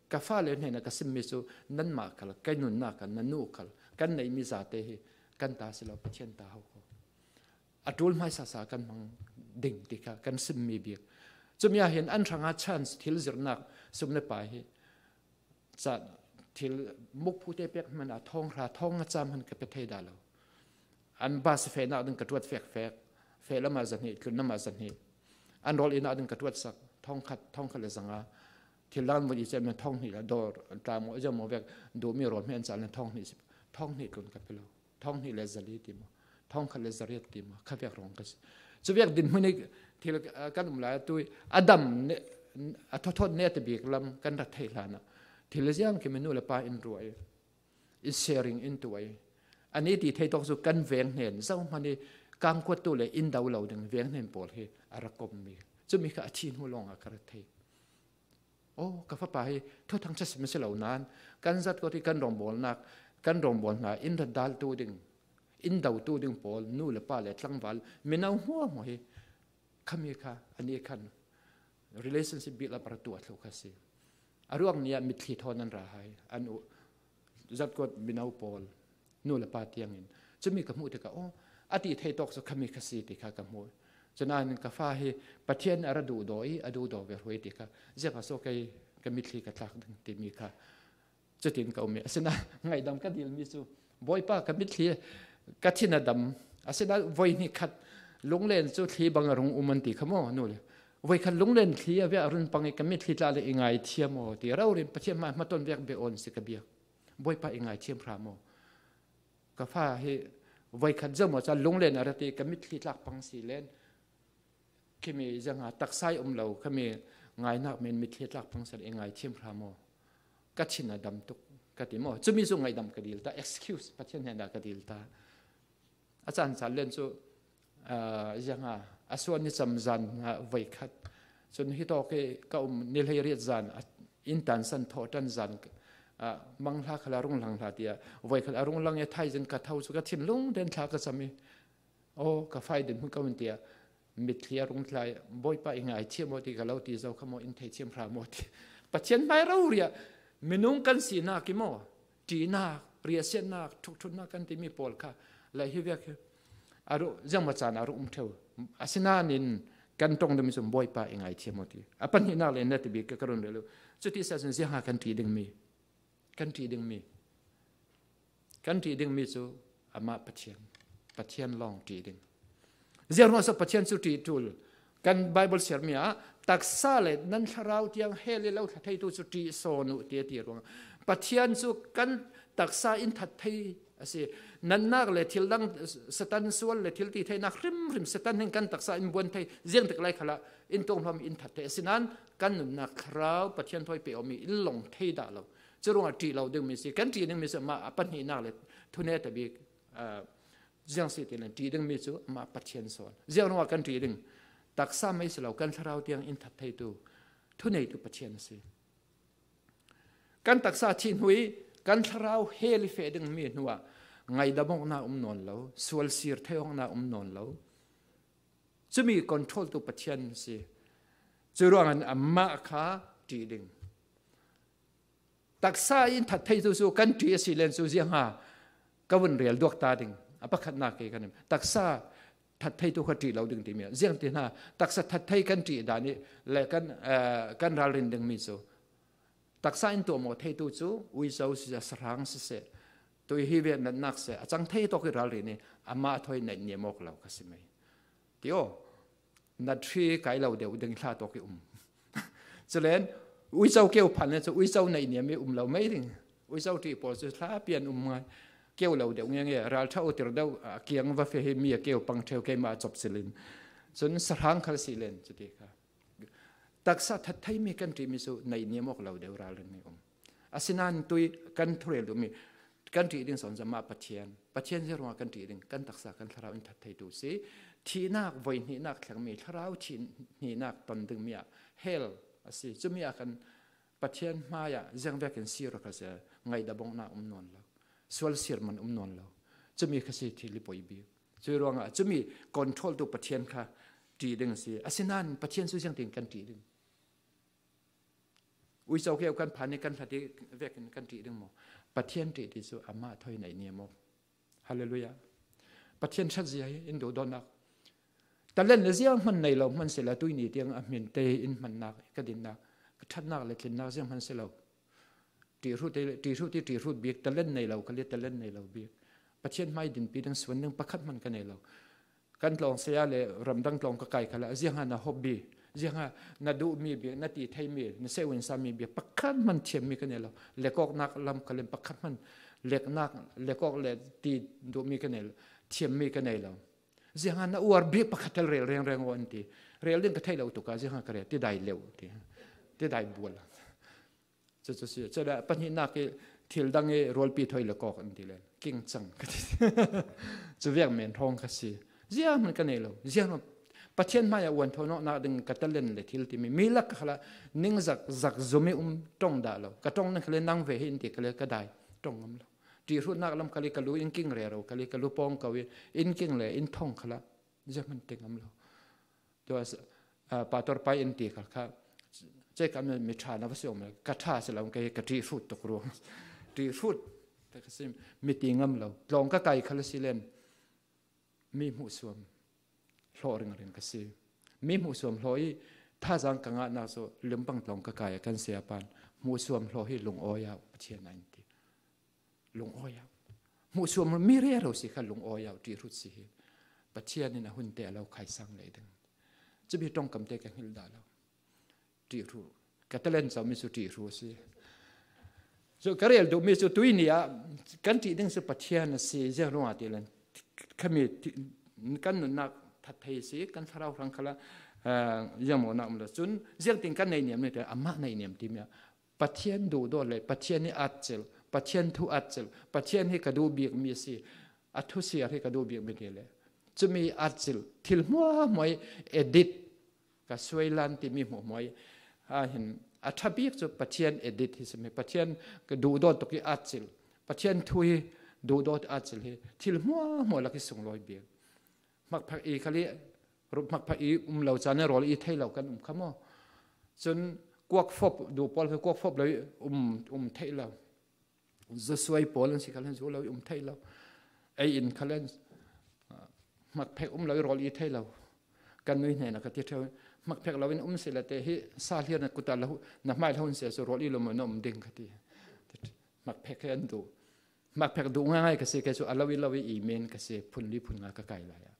ka fale hnenah ka simmi cu nanmah khal, kei nunnak khal, na nu khal, kan neihmi zate hi kan ta si lo, Pathian ta ho ko. A ṭul hmaisasa kan hmang ding ti kha kan simmi bik. Cumi ah hin an hrangah chance thil zirhnak sum le pai hi ca thil mukphu te pek hmanh ah thawng hra, thawng nga ca hmanh ka pe thei dah lo. An bus fehnak ding ka ṭuat fekfek, feh lamah zahnih, tlun lamah zahnih. An rawl inah ding ka ṭuat sak, thawng khat, thawng khat le zanga. Thil dan vun i cem thawng hnih le dawr, tla maw, ziang maw vek, duhmi rawl hmeh an cah le thawng hnih si, thawng hnih tlun ka pe lo. Thawng hnih le zali ti maw, thawng khat le zariat ti maw, kha vek rawng ka si. Cu vek dinhmun i thil, ah, kan um lai tu i a dam ne, a thawthawt ne ta bik lam kan rat thei hlan ah thil ziang khi minu le pa in ruah i, in sharing in tuah i, an i ti thei tawk cu kan veng hnen zohhmanh i kangkuat tu le in do lo ding veng hnen pawl hi a rak kommi. Cumi kha a thin hnu lawngah ka rat thei. Aw, ka fapa hi thuthang ṭha sim a si lo nain kan zat ko ti kan rawngbawlnak, kan rawngbawlnak in rat dal tu ding, in do tu ding pawl, nu le pa le tlangval, mino hmuahhmuah hi khami kha, ani khan relationship build up a ra tuah thluh kha si. A ruang nih ah mitthli thawn an ra hai, an u, zat ko mino pawl, nu le pa tiangin. Cumi ka hmuh tikah, aw, a ti thei tawk cu khami kha si ti kha ka hmuh. Cunain ka fa hi Pathian a ra duhdaw i, a duhdaw ve hruai ti kha, ziaka so kei ka mitthli ka tlak ding timi kha cutin ka um i. Asinain ngaihdam ka dilmi cu, Bawipa ka mitthli, ka thin a dam. Asinain voi hnih khat lunglen cu thli bang a rung um an ti kha maw, nu le? Voi khat lunglen thli a vek a run pang i ka mitthli tla le i ngaithiam aw ti. Rori in Pathian hmai hmaton vek be awn si ka biak. Bawipa i ngaithiam hram aw. Ka fa hi voi khat zoh maw ca lunglen a ra ti ka mitthli tlak pang si len. Khimi zanga taksa i um lo, khami ngainak men mitthli tlak pang si le i ngaithiam hram aw. Ka thin a dam tuk ka ti maw. Cumi cu ngaihdam ka dil ta, excuse Pathian hnenah ka dil ta. A caan caan len cu, aa, zianga a suan ni cam zan, aa, voi khat. Cun hitawk i ka um ni hleiriat zan, a, in tansan thawh ṭan zan, aa, mang hla khal a rung lang hla tiah voi khal a rung lang i thaizing ka tho cu ka thinlung den thla ka cam i, aw, ka fa i dinhmun ka um tiah mitthli a rung tlai, Bawipa i ngaithiam aw ti ka lo ti zo kha maw, in theithiam hram aw ti. Pathian hmai rori ah minung kan sinak i maw, ṭinak, riahsiatnak, ṭhukṭhutnak kan timi pawl kha lei hi vek hi a ruh, ziangmaw caan a ruh um ṭheu. Asinain kan ṭong dingmi cu Bawipa i ngaithiam aw ti. A pahnihnak le na ti bik ka run rel uh. Cuti si ahcun ziangha kan ṭi dingmi, kan ṭi dingmi, kan ṭi dingmi cu amah Pathian, Pathian lawng ṭi ding. Ziangruangah so Pathian cu ṭi ṭul. Kan Bible siarmi ah Taksa le nan thlarau tiang hell i lo thla theitu cu ṭih sawn uh, tiah ti ruangah Pathian cu kan taksa in that thei a si. Natnak le thil dang, Satan sual le thil ti theinak hrimhrim Satan hin kan taksa in buan thei, ziangtik lai khalah in tuang hlam in that thei. Asinain kan nunnak thlarau Pathian thawi pe awmi in long thei dah lo. Cu ruangah ṭih lo dingmi si, kan ṭih dingmi si mah a pahnihnak le thunet a bik, aa, ziang si ti le ṭih dingmi cu mah Pathian sawn. Ziang ruangah kan ṭih ding? Taksa mei si lo, kan thlarau tiang in that theitu, thuneitu Pathian a si. Kan taksa thih hnu i kan thlarau hell i feh dingmi hnuah ngaidam awknak um nawn lo, sual sir thei awknak um nawn lo. Cumi control tu Pathian a si. Cu ruangah amah kha ṭih ding. Taksa in that theitu cu kan ṭih a si len cu ziang ha ka vun rel duak ta ding. A pakhatnak ke kan taksa that theitu kha ṭih lo ding timi ziang ti hna, taksa that thei kan ṭih dan i le kan, eh, kan ralrin dingmi cu taksa in tuahmawh theitu cu uico siseh, sahrang siseh, tui hi ve natnak seh, a cang thei tawk i ralrin i amah thawi naihniam awk lo kha si mei. Ti aw, nat hri kai lo deuh ding hla tawk i um. Culen uico keu phan le cu uico naihniam i um lo mei ding. Uico ṭih pawl cu hla pian um ngai. Keu lo deuh nge nge, ralṭha u tir deuh a kiang va feh hi mi a keu pang ṭheu keimah a cop cilin. Cun sahrang khal si len cu ti kha. Taksa that theimi kan ṭihmi cu naihniam awk lo deuh ralrin i um. Asinain tui kan thurel duhmi kan ṭih ding sawn cu mah Pathian, Pathian ziang ruangah kan ṭih ding, kan taksa kan thlarau in that theitu si. Thihnak, voi hnihnak thlengmi, thlarau thih hnihnak ton dingmi ah hell a si. Cumi ah kan Pathian hmaiah ziangvekin sir kha si, ngaidam awknak um nawn lo, sual sir man um nawn lo. Cumi kha si thil i poi bik. Cui ruangah cumi control tu Pathian kha ṭih ding a si. Asinain Pathian cu ziangtin kan ṭih ding? Uico keu kan phan i kan hlat i vekin kan ṭih ding maw? Pathian ṭih ti cu amah thawi naihniam awk. Hallelujah. Pathian ṭhatzia hi in duhdawtnak. Talent le zianghman nei lo hman sila, tuini tiang a hmin te in hmannak, ka dinnak, ka ṭhatnak le tlinnak zianghman si lo. Ṭihhrut i, ṭihhrut i, ṭihhrut bik, talent nei lo khal i talent nei lo bik. Pathian hmai dinpi ding suan ding pakhat hman ka nei lo. Kan tlawng saya le ramdang tlawng ka kai khalah, ziangha na hobby, ziangha na duhmi bik, na ti theimi, na seuin sami bik pakhat hman thiammi ka nei lo. Lekawknak lam khal in pakhat hman leknak, lekawk le ti duhmi ka nei lo, thiammi ka nei lo. Ziangha na uar bik pakhat tal rel rengreng aw an ti. Rel ding ka thei lo tuk ah ziangha ka rel, tidai leuh ti, tidai bual. Cucu si, cule pahnihnak i thil dang i rualpi thawi le kawk an ti le, king cang ka ti. Cu viang men hrawng ka si. Zianghman ka nei lo. Zianghman Pathian hmaiah uan thawn awknak ding ka talent le thil timi. Mi lak ka khalah ningzak, zak zum i um ṭong dah lo. Ka ṭong ning khal i nang ve hi in ti khal i ka dai ṭong ngam lo. Ṭihhrutnak lam khal i ka lu in king rero, khal i ka lu pawng ko i in king le in thong khalah zianghman ti ngam lo. Tua, ah, pastor pai in ti kha, kha, cei ka mi, mi ṭha na va si awm le, ka ṭha si lo, ka, ka ṭih hrut tuk ruang. Ṭih hrut, ta ka si, mi ti ngam lo. Tlawng ka kai kha le si len, mi hmuhsuam hlawh ringring ka si. Mi hmuhsuam hlaw i, thazaang ka ngahnak cu, Limpang tlawng ka kai a kan saya pan, hmuhsuam hlaw hi lungawi ah Pathian a in ti. Lungawi ah. Hmuhsuam mi rero si kha lungawi ah, ṭih hrut si hi. Pathian in a hun te a lo khaisang lei ding. Cumi ṭongkam te ka hngilh dah lo. Ṭih hrut. Ka talent zomi cu ṭih hrut si. Cu ka rel duhmi cu tuini ah kan ṭih ding cu Pathian a si, ziang ruangah ti len. Khami ti, kan nunnak that thei si, kan thlarau hrang khalah, ah, ziang mawhnak um lo. Cun ziangtin kan naihniam ni te, amah naihniam timi ah Pathian duhdawt le Pathian i atcilh, Pathian thu atcilh, Pathian hi ka duh bikmi a si, a thu siar hi ka duh bikmi ti le. Cumi atcilh, thil hmuahhmuah i edit, ka suailan timi hmuahhmuah i, ah, hin, a ṭha bik cu Pathian edit hi simi, Pathian ka duhdawt tuk i atcilh, Pathian thu hi duhdawt atcilh hi, thil hmuahhmuah lak i sunglawi bik. Hmakphek i khal i, rup hmakphek i um lo caan i rawl i thei lo kan um kha maw? Cun kuak fop, duh pawl kha kuak fop lo i um, um thei lo. Zu suai pawl an si khal in zu lo i um thei lo. Ei in khal in, ah, hmakphek um lo i rawl i thei lo. Kan nui hnen a ka ti ṭheu. Hmakphek lo in um si le te hi sa hlir na kut ah lo, na hmai lo hun si cu rawl i lo maw na um ding ka ti. Hmakphek hi an duh. Hmakphek duh ngaingai ka si, kei cu a lo i lo i i men ka si, phun li phun nga ka kai lai ah.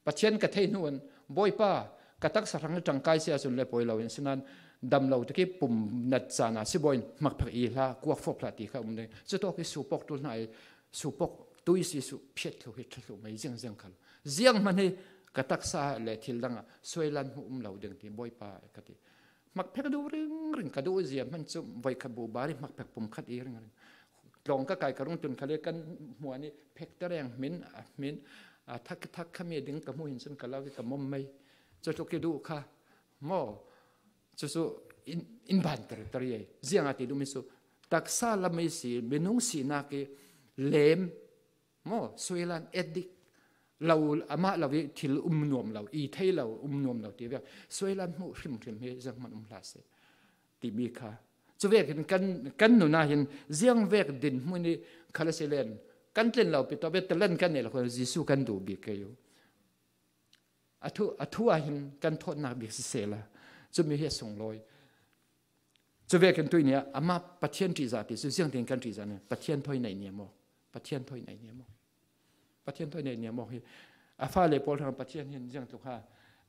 Pathian ka theih hnu in, Bawipa, Ka taksa hrang tangkai sia sun le poi lo in sinan dam lo te ki pum nat cana si boin hmak phek i hla kuak fop hla ti kha um ding. Chu tawk i supok tul hna i supok tui si su phiat thlu hi thlu mai ziang ziang khal. Ziang hman hi ka taksa le thil dang a suailan hmu um lo ding ti Bawipa ka ti. Hmak phek duh ring ring ka duh zia hman cu voi khat bu bar i hmak phek pum khat i ring ring. Tlawng ka kai ka rung tun kha le kan hmuan i phek ta reng hmin a hmin a thak thak kha mi ding ka hmu hin cun ka lau i ka mom mai. Cu tluk i duh kha maw? Cu cu in, in ban ter ter i ei. Ziang a ti duh mi cu taksa lam i si, minung sinak i lem maw? Suailan addict lo, amah lo i thil um nuam lo, i thei lo, um nuam lo ti vek. Suailan hmuh hrim hrim hi ziang hman um hlah seh timi kha. Cu vekin kan, kan nun ah hin ziang vek dinhmun i khal a si len kan tlen lo pi tawh ve, talent kan nei lo kha Jesuh kan duh bik kei u. A thu, a thu ah hin kan thawtnak bik sisehla cumi hi a sunglawi. Cu vekin tuih nih ah amah Pathian ṭihzah ti cu ziangtin kan ṭihzah nih Pathian thawi nei niam aw. Pathian thawi nei niam aw. Pathian thawi nei niam aw hi a fale pawl hrang Pathian hin ziang tluk ha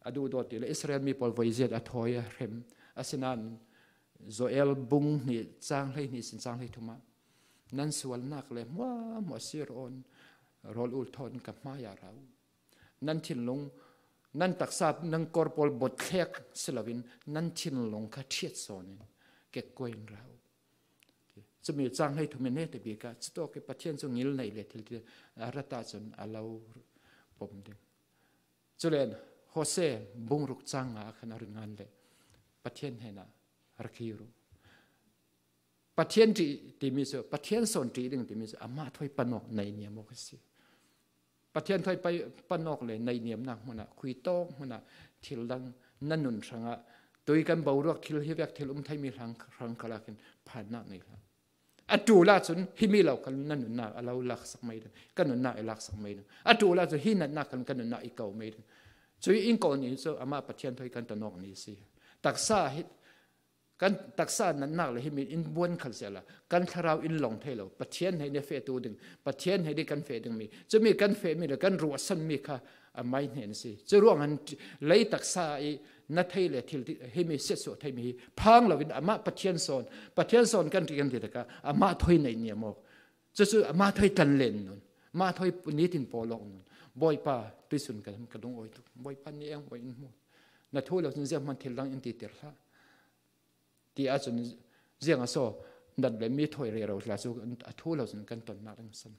a duhdawt ti le Israel mi pawl voi ziat a thawi a hrem. Asinain Joel bung hnih cang hlei hnih sin cang hlei thum ah nan sualnak le hmuahhmuah sir awn rawl ul thawn ka hmai ah ra u. Nan thinlung, nan taksa, nan kawr pawl bawt thlek si loin nan thinlung kha ṭhiat sawn in kekkuai in ra u. Cumi cang hlei thum in heta bik ah cutawk i Pathian cu ngil nei le thil ti a rat ahcun a lo pom ding. Culen Hosea bung ruk cang nga ah khan a run ngan le Pathian hnenah ra kir u. Pathian ṭih timi cu, Pathian sawn ṭih ding timi cu amah thawi panawk nei niam awk a si. Pathian thawi pai, panawk le nei niamnak hmunah, khuitawk hmunah thil dang na nun hrangah tui kan boruak thil hi vek thil um theimi hrang, hrang khalah khin phannak nei hlah. A ṭul ahcun himi lo kha na nunnak a lo laksak mai ding, ka nunnak i laksak mai ding. A ṭul ahcun hi natnak kha ka nunnak i ko mai ding. Cui in ko ni cu amah Pathian thawi kan tonawk ni a si. Taksa hi, kan taksa natnak le himi in buan khal sehla kan thlarau in lawng thei lo. Pathian hei nih fehtu ding, Pathian hei nih kan feh dingmi, cumi kan fehmi le kan ruahsanmi kha amai hnen a si. Cu ruangah lei taksa i na thei le thil ti, himi siatsuah theimi hi phang loin amah Pathian sawn, Pathian sawn kan ṭih kan ti tikah amah thawi nei niam awk. Cucu amah thawi tlan len nun, amah thawi nitin pawl awk nun. Bawipa, tuisun ka, ka lungawi tuk. Bawipa, ni eng bawi in hmu. Na thu lo cun zianghman thil dang in titer hlah. Ti ahcun ziang a so nat le mi thawi rero hla cu a thu lo cun kan tonnak ding a san.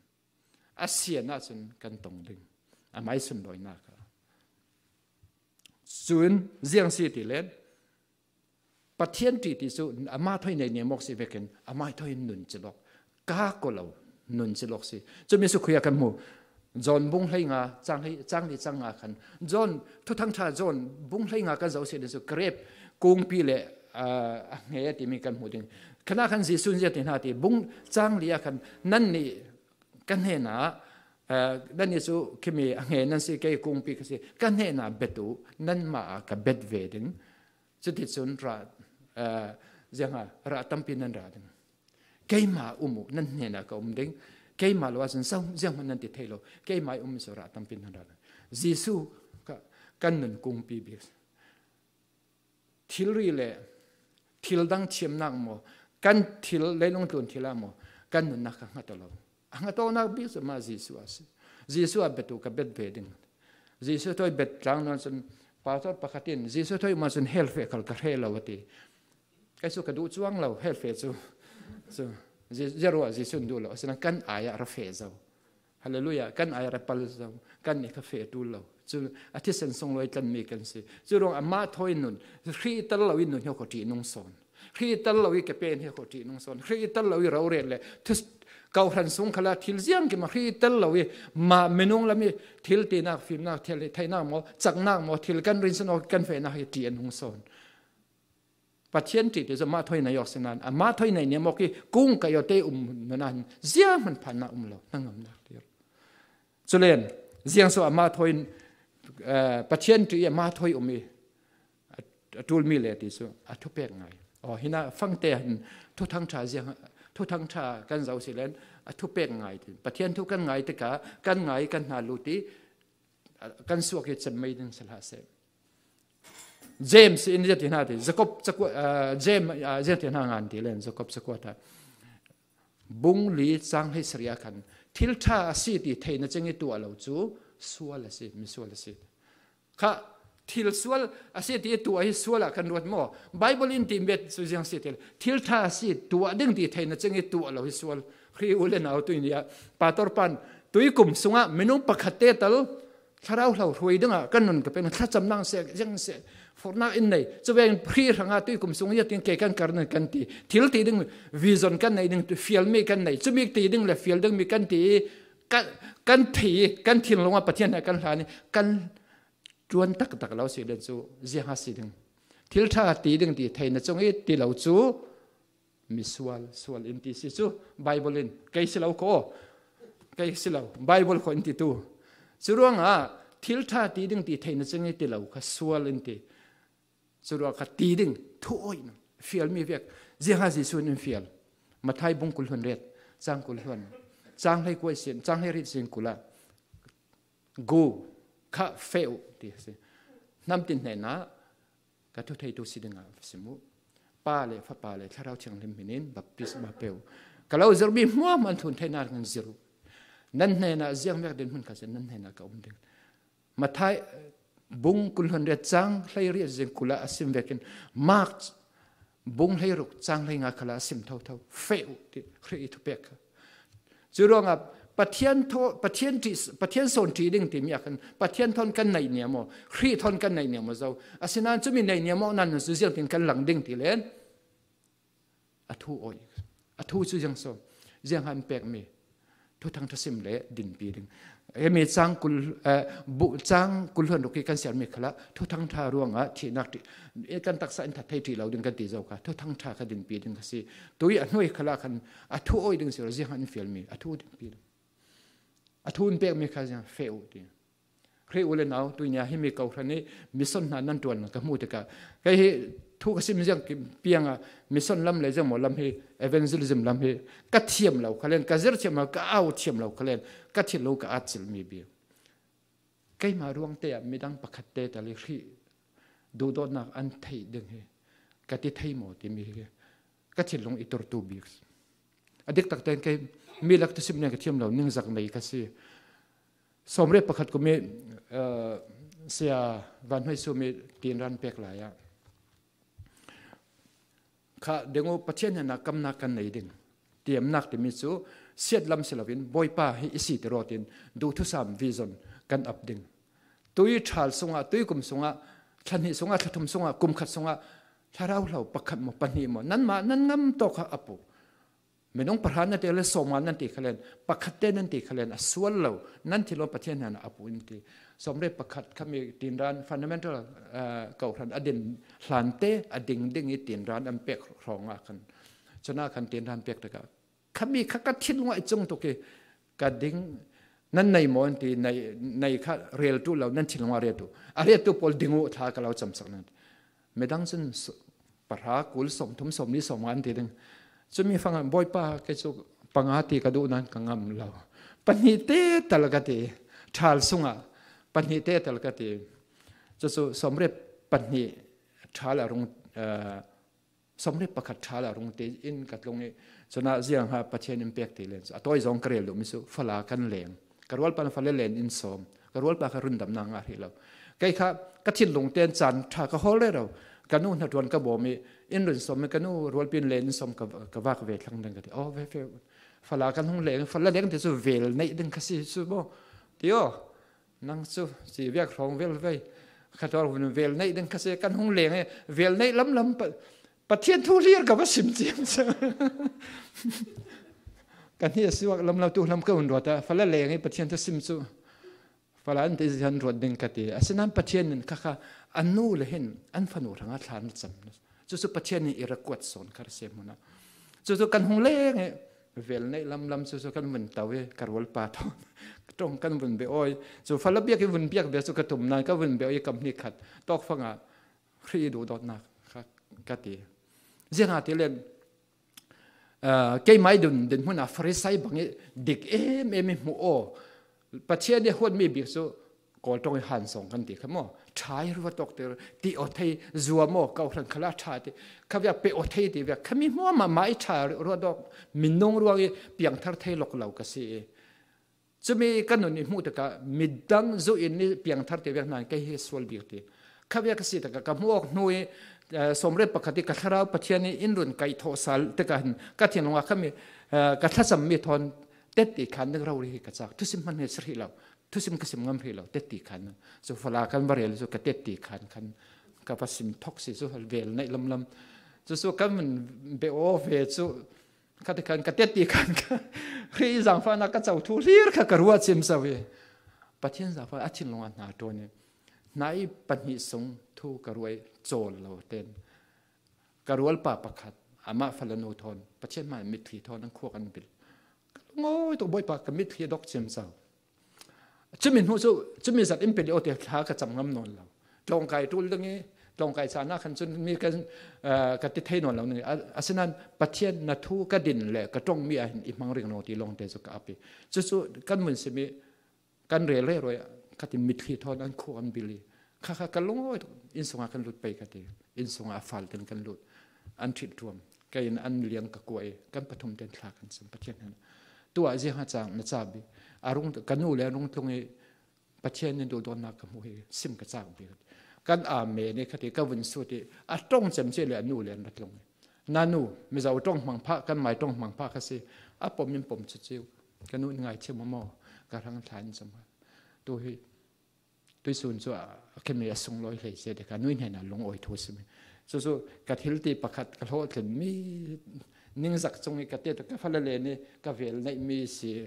A sian ahcun kan tong ding. Amai sunlawinak ah. Cun ziang si ti len Pathian ṭih ti cu amah thawi nei niam awk si vekin amah thawi nun cilawk. Ka ko lo nun cilawk si. Cumi cu khui ah kan hmu. John bung hlei nga, cang hlei, cang li cang nga khan. John, Thuthang ṭha John bung hlei nga kan zoh si ding cu Krep kungpi le, aa, a hngei a timi kan hmu ding. Khanah khan Jesuh in ziatin hna ti, bung cang li ah khan nannih ka hnenah, aa, nannih cu khimi a hngei nan si, kei kungpi ka si, ka hnenah bet u, nanmah ah ka bet ve ding. Cuticun rah, aa, ziangha rah tampi nan rah ding. Keimah um uh, nan hnenah ka um ding. Keimah lo ahcun zo, zianghman nan ti thei lo. Keimah i um cu rah tampi nan rah ding. Jesuh kha kan nun kungpi bik. Thilri le thil dang thiamnak maw, kan thil, leilung tlun thil ah maw, kan nunnak kha hngat lo. A hngat awknak bik cu mah Jesuh a si. Jesuh a bet u ka bet ve ding. Jesuh thawi bet tlang nawn cun pastor pakhat in Jesuh thawi um ahcun hell feh khal ka hreh lo a ti. Kei cu ka duh cuang lo hell feh cu. Cu, Je-, Jeruah Jesuh in duh lo. Asinain kan ai ah ra feh zo. Hallelujah. Kan ai ah ra pal zo. Kan nih kha feh ṭul lo. Cu a thisen sunglawi tlanmi kan si. Cu ruang amah thawi nun, hri tal lo i nun hi khuaṭi nung sawn. Hri tal lo i kepen hi khuaṭi nung sawn. Hri tal lo i rorel le thus-, kau hran sung khala thil ziang kima hri tal lo i mah minung lam i thil tinak, fimnak, thil theinak maw, caknak maw, thil kan rinsan awk kan fehnak hi ṭi an hung sawn. Pathian ṭih ti cu amah thawi nei awk si nain, amah thawi nei niam awk i kung kai awte um nain zianghman phannak um lo, hnangamnak tir. Culen, ziang so amah thawi, eh, Pathian ṭih i amah thawi um i a, a ṭulmi le ti cu a thupek ngai. Aw, hinah fangte hin thuthang ṭha ziang, thuthang ṭha kan zoh si len a thupek ngai ti. Pathian thu kan ngai tikah kan ngai kan hna lut i, a, kan suak i cem mai ding si hlah seh. James in ziatin ha ti, Jacob chakua, ah, James, ah, ziatin ha ngan ti len, Jacob chakua ta. Bung li chang hei saria khan, thil tha a si ti theina cheng i tuah lo chu sual a si, mi sual a si. Kha, thil sual a si ti tuah hi sual ah kan ruat maw? Bible in ti bet chu ziang si ti, thil tha a si tuah ding ti theina cheng i tuah lo hi sual. Hri u le nau tui nia, pastor pan, tui kum sungah minung pakhat te tal, thlarau hlau hruai dingah kan nun ka pen, thlachamna se, ziang se, fornak in nei. Chuveng hri hranga tui kum sung ziatin ke kan kar nun kan ti. Thil ti ding, vision kan nei ding, fial mi kan nei. Chumi ti ding le fial ding mi kan ti. Kan, kan thei, kan thinlung a Pathian hna kan hlan i, kan tuan taktak lo si len chu, ziang a si ding. Thil tha ti ding ti theina cheng i ti lo chu, mi sual, sual in ti si chu, Bible in, kei si lo ko, kei si lo, Bible ko in ti tu. Churuangah, thil tha ti ding ti theina cheng i ti lo kha sual in ti. Churuang kha ti ding, thu oi na, fial mi vek, ziang a Jesu in fial. Mathai bung kul hluan riat, chang kul hluan, chang hlei kuai sin, chang hlei rit sin kula. Gu, kha feu, ti si. Hnam tin hnena, ka thu thei tu si dinga, simu. Pa le, Fapa le, Thlarau Thianghlim hminin, baptisma peu. Ka lo zir mi hmuam an thun theina ngan zir u. Nan hnena, ziang vek din hmun kha sin, nan hnena ka um ding. Mathai, bung kul hluan riat chang hlei riat zing kula a sim vekin, Mark, bung hlei ruk chang hlei nga khala a sim thotho, feu, ti, hri i thupek kha. Churuangah Pathian tho, Pathian ti, Pathian son ti ding ti mi a kan, Pathian thon kan nei nia maw, hri thon kan nei nia maw zo. Asinan chumi nei nia maw nan su ziang tin kan lang ding ti len. A thu oi. A thu chu ziang so. Ziang han pek mi. Thuthang tha sim le dinpi ding. Emi chang kul, eh, bu, chang kul hluan ruk i kan siar mi khala. Thuthang tha ruangah thihnak ti, e kan taksa in that thei ti lo ding kan ti zo kha. Thuthang tha kha dinpi ding kha si. Tui a hnuai khala khan a thu oi ding si lo ziang han fial mi. A thu dinpi ding. A thu in pek mi kha ziang feu ti. Hri u le nau, tui nia hi mi kohran i mission hna nan tuan ka hmu tikah. Kei hi thu ka sim ziang ki pianga mission lam le ziang maw lam hi evangelism lam hi ka thiam lo kha len, ka zir thiam lo, ka au thiam lo kha len, ka thil lo ka at chil mi bi. Keima ruang te ah midang pakhat te tali hri duhdawtnak an theih ding hi ka ti thei maw ti mi hi ka thil lung i turtu bik. A dik tak ten kei mi lak tu sim nen ka thiam lo ning zak nei ka si. Sawmriat pakhat kum i, eh, sia Van Hmai Sum i tinran pek lai ah. Kha deng u Pathian hna kamnak kan nei ding. Tiamnak timi cu siat lam si loin Bawipa hi i si ti rawtin duhthusam vision kan ap ding. Tui ṭhal sungah, tui kum sungah, thla hnih sungah, thla thum sungah, kum khat sungah, thlarau hlo pakhat maw, pahnih maw, nanmah nan ngam tawk kha a pu. Minung pahra nan ti le sawmnga nan ti kha len, pakhat te nan ti kha len, a sual lo, nan thil lo Pathian hna a pu in ti. Sawmriat pakhat khami tinran fundamental, ah, kohhran a din hlan te a ding ding i tinran an pek hrawngah khan. Cunah khan tinran pek tikah khami kha ka thinlung ah i cung tuk i ka ding nan nei maw an ti, nei, nei kha rel tu lo, nan thinlung ah rel tu. A rel tu pawl ding uh thla ka lo camsak nan. Midang cun s-, pahra, kul, sawmthum, sawmli, sawmnga an ti ding. Cumi fangah Bawipa kei cu panga ti ka duh nan ka ngam lo. Pahnih te tal ka ti. Ṭhal sungah pahnih te tal ka ti. Cucu sawmriat pahnih ṭhal a rung, eh, sawmriat pakhat ṭhal a rung ti in ka tlung i, cunah ziang ha Pathian in pek ti len cu a tawi zong ka rel duhmi cu fala kan leng. Ka rualpa fala len in sawm. Ka rualpa kha rundamnak ngah hrih lo. Kei kha ka thinlung ten caan ṭha ka hawl rero. Ka nu hnaṭuan ka bawm i in run sawm i ka nu rualpi in len in sawm ka, ka vak ve thlang ding ka ti. Aw, ve, ve. Fala kan hung leng, fala leng ti cu vel neih ding kha si cu maw? Ti aw. Nang cu si viak hrawng vel vei. Kha tuar hun vel neih ding kha si kan hung leng i vel neih lamlam pa, Pathian thu hlir ka va sim ciam cu. Ka hnih a suak lam lo tu hlam ka hun ruat ah, fala leng i Pathian thu sim cu. Fala an ti zia an ruat ding ka ti. Asinan Pathian in kha kha an nu le hin an fanu hrangah thla an cam. Cucu Pathian in i ra kuat sawn kha a si hmun ah. Cucu kan hung leng i vel neih lamlam cucu kan vun to i ka rualpa thawn. Ṭong kan vun be awi. Cu fala biak i vun biak bia cu ka tum nain ka vun be awi i kam hnih khat. Tawkfang ah Khrih i duhdawtnak kha ka ti. Ziangahtile, ah, keimah i dun, dinhmun ah Farisai bang i dik em em i hmuh aw. Pathian i huatmi bik cu Kawl ṭawng i hansawng kan ti kha maw, ṭha i ruat awk ti, ti aw thei, zua maw, Kohhran khala ṭha ti, kha viak pe aw thei ti viak, khami hmuah mahmah i ṭha ruat awk, minung ruang i piangthar thei lawk lo ka si i. Cumi ka nun i hmuh taka midang zuh in i piangthar ti viak hna in kei hi sual bik ti. Kha viak ka si taka ka hmuh awk hnu i, eh, sawmriat pakhat i ka thlarau Pathian i in run kaih thawh sal taka hin ka thinlung ah khami, eh, ka thlacam mi thawn tet ti khan ding rori hi ka cak. Thusim hman hi si rih lo. Thusim ka sim ngam rih lo, tet ti khan. Cu fala kan va rel cu ka tet ti khan khan ka va sim thawk si cu vel naih lamlam. Cu cu kan vun be aw ve cu kha ti khan ka tet ti khan ka rih i zangfahnak ka co thu hlir kha ka ruah cim so i. Pathian zangfah a thinlung ah hna ṭawn i hna i pahnih sung thu ka ruah i cawl lo ten. Ka rualpa pakhat, amah falanu thawn, Pathian hmai mitthli thawn an khua kan bil. Ka lungawi tuk, Bawipa, ka mitthli a dok cim so. Cumi hnu cu, cumi zat in pe dih aw ti thla ka cam ngam nawn lo. Tlawngkai ṭul ding i, tlawngkai caan ah khan cun mi kan, ah, ka ti thei nawn lo ning i. A, asinain Pathian na thu ka din le ka ṭongmi ah hin i hmang rih nawn ti lawngte cu ka ap i. Cucu kan vun sim i, kan rel rero i, ka ti mitthli thawn an khua an bil i. Kha kha ka lungawi tuk, inn sungah kan lut pei ka ti. Inn sungah a fal ten kan lut. An ṭhit ṭuam. Kei in an liang ka kuah i, kan pathum ten thla kan cam Pathian hna. Tuah ziang a cang na ca bi. A rung, ka nu le an rung tlung i, Pathian in duhdawtnak ka hmuh hi sim ka cak bik. Kan amen i kha ti ka vun sut i a ṭong cem cia le a nu le an ra tlung. Na nu, Mizo ṭong hmang phah, kan mai ṭong hmang phah kha si. A pom in pom cu ciu. Ka nu in ngaithiam maw, ka hrang thla in cam. Tu hi, tuisun cu a, a khimi a sunglawi hlei cia ti kha nu in hna lungawi thu a si mi. Cucu ka thil ti pakhat ka hlawhtlinmi ningzak cung i ka tet ka fale le nih ka vel neihmi si,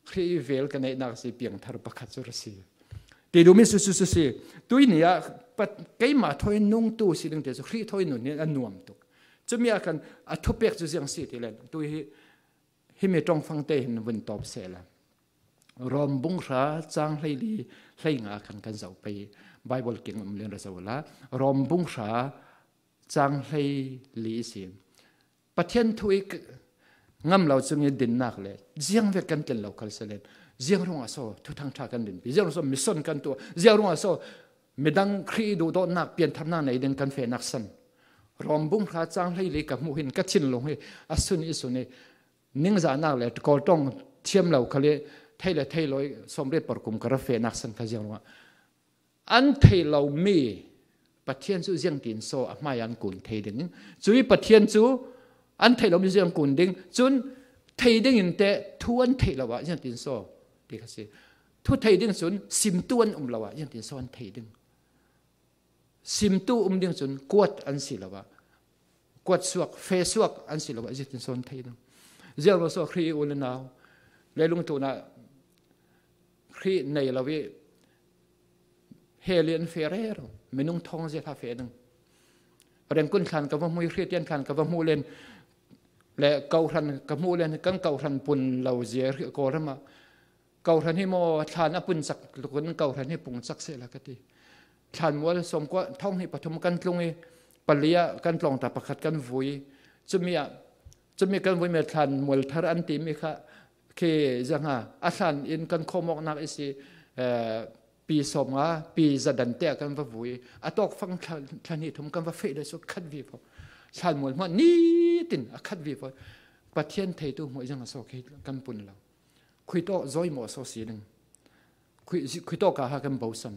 Khrih vel ka neihnak si piangthar pakhat cu ra si. Ti duhmi cu, cu, cu si. Tui ni ah pat, keimah thawi nungtu si ding te cu Khrih thawi nun hi a nuam tuk. Cumi ah khan a thupek cu ziang si ti len. Tui hi, himi ṭongfang te hin vun tawp sehla. Rom bung hra cang hleili hleinga khan kan zoh pei. Bible king um len ra zoh la. Rom bung hra cang hleili si. Pathian thu i k-, ngam lo cung i dinnak le ziang vek kan tlin lo khal selen. Ziang ruangah so thuthang ṭha kan dinpi. Ziang ruangah so mission kan tuah. Ziang ruangah so midang Khrih duhdawtnak piantharnak nei ding kan fehnak san. Rom bung hra cang hleili ka hmuh hin ka thinlung hi a sun i sun i ningzahnak le Kawl ṭong thiam lo khal i thei le thei lo i sawmriat parkum ka ra fehnak san kha ziang ruangah. An theih lomi Pathian cu ziangtin so a hmai an kun thei ding. Cui Pathian cu an theih lomi ziang kun ding. Cun thei ding in teh thu an theih lo ah ziangtin so ti kha si. Thu thei ding cun simtu an um lo ah ziangtin so an thei ding. Simtu um ding cun kuat an si lo ah. Kuat suak, fe suak an si lo ah, ziangtin so an thei ding. Ziang ruang so Khrih u le nau, leilung tunah Khrih nei lo i hell i an fe rero, minung thawng zia hla fe ding. Rengkun thlan ka va hmuh i Khrih tian thlan ka va hmuh len le Kohhran ka hmuh len kan Kohhran pun lo zia Kawlram ah Kohhran hi maw, thlan a pun cak lukun Kohhran hi pung cak sehla ka ti. Thlan mual sawmkua thawng hnih pathum kan tlung i, pali ah kan tlawngta pakhat kan vui. Cumi ah, cumi kan vui mi thlan mual thar an timi kha khi ziang ha, a thlan in kan khawmawknak i si, eh, pi sawmnga, pi zadan te ah kan va vui. A tawkfang thla-, thla hnih thum kan va feh le cu khat vivo. Thlan mual hmuah nitin a khat vivo. Pathian theitu hmuah ziang a so khi kan pun lo. Khuitawk zawi maw so si ding. Khui-, khuitawk ah ha kan bosan.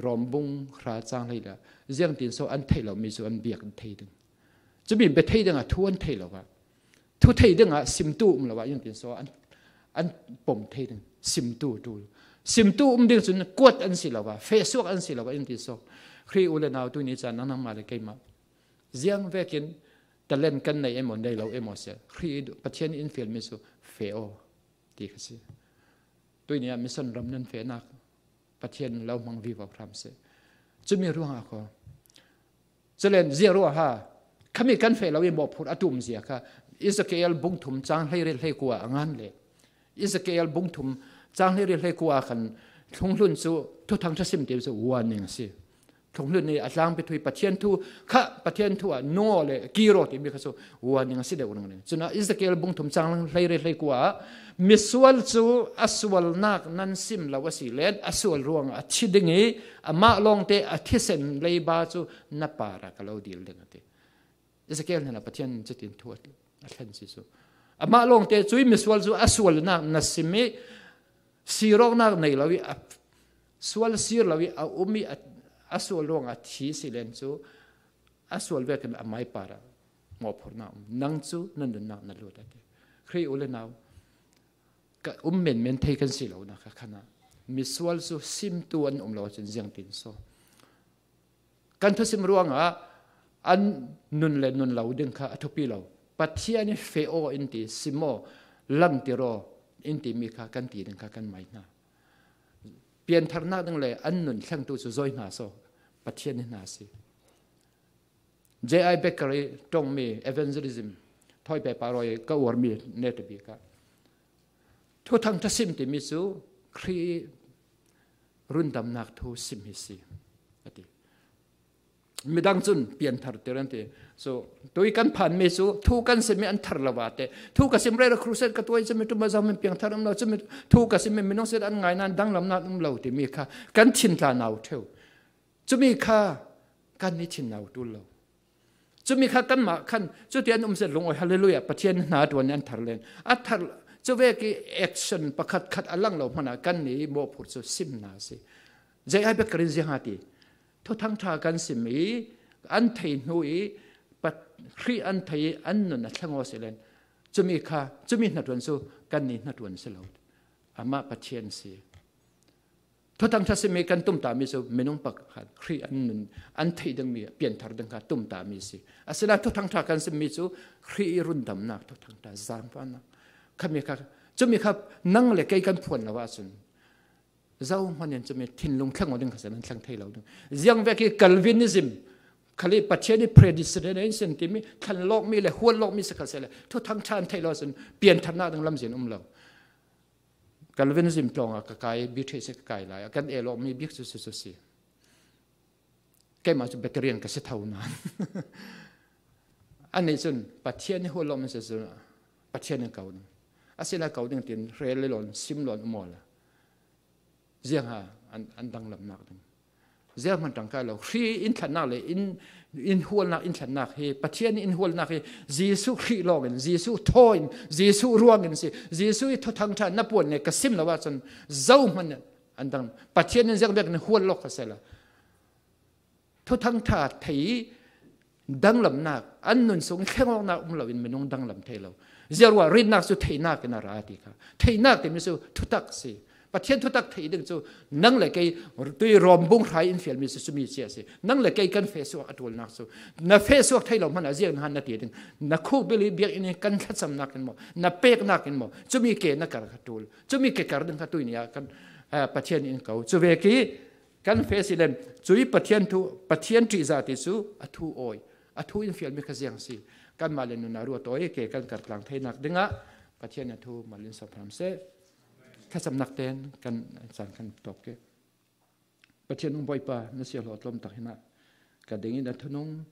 Rom bung hra cang hlei la. Ziangtin so an theih lomi cu an biak thei ding. Cumi bia thei dingah thu an theih lo ah. Thu thei dingah simtu um lo ah ziangtin so an, an pom thei ding. Simtu ṭul. Simtu um ding cun kuat an si lo ah. Fehsuak an si lo ah ziangtin so. Khrih u le nau tuni caan nang nangmah le keimah. Ziang vekin talent kan nei emaw, nei lo emaw seh. Khrih i Pathian in fialmi cu fe aw ti kha si. Tuini ah mission ram nan fehnak Pathian lo hmang vivo hram seh. Cumi ruangah kho. Calen ziang ruah ha. Khami kan feh lo i mawhphurh a tum zia kha. Ezekiel bung thum cang hleiriat hleikua a ngan le. Ezekiel bung thum cang hleiriat hleikua khan thlunghlun cu thuthang ṭha sim ti cu warning a si. Thong hlut ni a tlangpi thu hi Pathian thu kha, Pathian thu ah nung aw le kir aw timi kha chu warning a si deuh ringring. Cun a Ezekiel bung thum chang hleiriat hleikua ah misual cu a sualnak nan sim lo a si len a sual ruangah a thi ding i amah lawngte a thisen leiba cu na parah ka lo dil ding a ti. Ezekiel hnenah Pathian in cutin thu a thlen si cu amah lawngte cui misual cu a sualnak na sim i sir awknak nei lo i a sual sir lo i a um i a, a sual ruangah a thi si len cu a sual vekin a mai parah mawhphurhnak um. Nang cu na nunnak na lut a ti. Khrih u le nau, ka um menmen thei kan si lo nak kha khanah misual cu simtu an um lo cun ziangtin so kan thusim ruangah an nun le nun lo ding kha a thupi lo. Pathian i feh aw in ti, sim aw, langtir aw in timi kha kan ti ding kha kan mai hna. Piantharnak ding le an nun thlengtu cu zoi hna so, Pathian i hna si. J I Beckery ṭongmi evangelism thawi pepa rawi ka uarmi netabik ah thuthang ṭha sim timi cu Khrih rundamnak thu sim hi si a ti. Midang cun pianthar tir an ti. So, tui kan phanmi cu thu kan simmi an thar lo ah te. Thu ka sim rero crusade ka tuai cumi ṭum a zomi piangthar um lo, cumi thu ka simmi minung sit an ngai nan danglamnak um lo timi kha kan thin tla nau ṭheu. Cumi kha kan i thin nau ṭul lo. Cumi kha kanmah khan cuti an um zet lungawi, hallelujah, Pathian hna ṭuan an thar len. A thar cu vek i action pakhat khat a lang lo hmanah kan i mawhphurh cu simna a si. J I Beckery in ziang a ti. Thuthang ṭha kan sim i an thei hnu i Khrih an thei i an nun a thleng aw si len. Cumi kha, cumi hnaṭuan cu kan i hnaṭuan si lo. Amah Pathian si. Thuthang ṭha simmi kan tumtami cu minung pakhat Khrih an nun, an theih dingmi, pianthar ding kha tumtami si. Asinain thuthang ṭha kan simmi cu Khrih i rundamnak thuthang ṭha, zaangfahnak. Khami kha, cumi kha nang le kei kan phuan lo ahcun zohman in cumi thinlung thleng aw ding kha nan thleng thei lo ding. Ziang vek i Calvinism khali Pathian i predestination timi thlanlawkmi le huatlawkmi si kha seh le thuthang ṭha an theih lo ahcun piantharnak ding lamzin um lo. Calvinism tlawng ah ka kai, Beatrice ka kai lai ah kan el awkmi bik cu cucu si. Keimah cu Presbyterian ka si tho nain. Annih cun Pathian i huatlawkmi si cu Pathian in ko ding. Asinain ko ding tin rel i lawn, sim lawn um awla. Ziang ha an, an danglamnak ding. Zianghman ṭangkai lo. Khrih in thlennak le in, in hualnak, in thlennak hi, Pathian in hualnak hi, Jesuh Khrih lawngin, Jesuh thawin, Jesuh ruangin si, Jesuh i thuthang ṭha na puan le ka sim lo ahcun zohman an dang. Pathian in ziang bek in hual lawk kha seh la. Thuthang ṭha thei danglamnak, an nun sung thleng awknak um loin minung danglam thei lo. Ziaruah rinnak cu theinak in a ra ti kha. Theinak timi cu thutak si. Pathian thutak thei ding cu nang le kei tui Rom bung hra in fialmi cu cumi cia si. Nang le kei kan feh suak a ṭulnak cu na feh suak thei lo hmanah ziang na han na ti ding. Na khukbil i biakinn in kan thlacamnak in maw, na peknak in maw, cumi ke na kar kha ṭul. Cumi ke kar ding kha tuini ah kan, ah, Pathian in ko. Cu vek i kan feh si len, cui Pathian thu, Pathian ṭihzah ti cu a thu awi, a thu in fialmi kha ziang si. Kanmah le nunau ruat awi ke kan kartlang theinak dingah Pathian a thu mal in sawm hram seh. Thlacamnak tein kan caan kan tawk ke. Pathian nung Bawipa, na siahlawh tlawm tak hinah ka ding in a thunung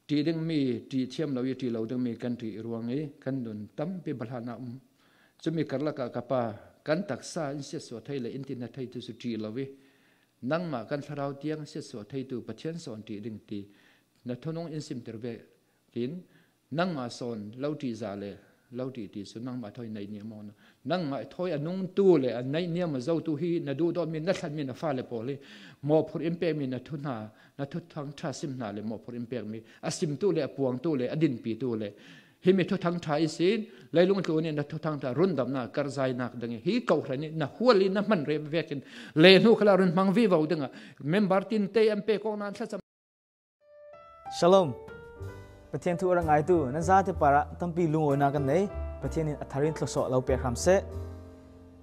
ṭih dingmi, ṭih thiam lo i ṭih lo dingmi kan ṭih ruang i kan nun tampi balhana um. Cumi karlak ah ka Pa, kan taksa in siatsuah thei le in tinna thei tu cu ṭih lo i nangmah kan thlarau tiang siatsuah theitu Pathian sawn ṭih ding ti na thunung in simter vekin nangmah sawn lo ṭihzah le lo ṭih ti cu nangmah thawi na i niam awk na. Nangmah thawi a nungtu le a naih niam a zotu hi na duhdawtmi, na thlanmi, na fale pawl hi mawhphurh in pekmi na thu hna, na thuthang ṭha sim hna le mawhphurh in pekmi a simtu le a puangtu le a dinpitu le himi thuthang ṭha ihsin leilung tlun i na thuthang ṭha rundamnak karhzainak ding i hi kohhran i na hual i na hman rem vekin le hnu khalah run hmang vivo dingah member tinte an pek awknak an thlacam. Shalom. Pathian thu a rak ngaitu nan zate parah tampi lungawinak kan nei. Pathian in a thar in thluasuah lo pek hram seh.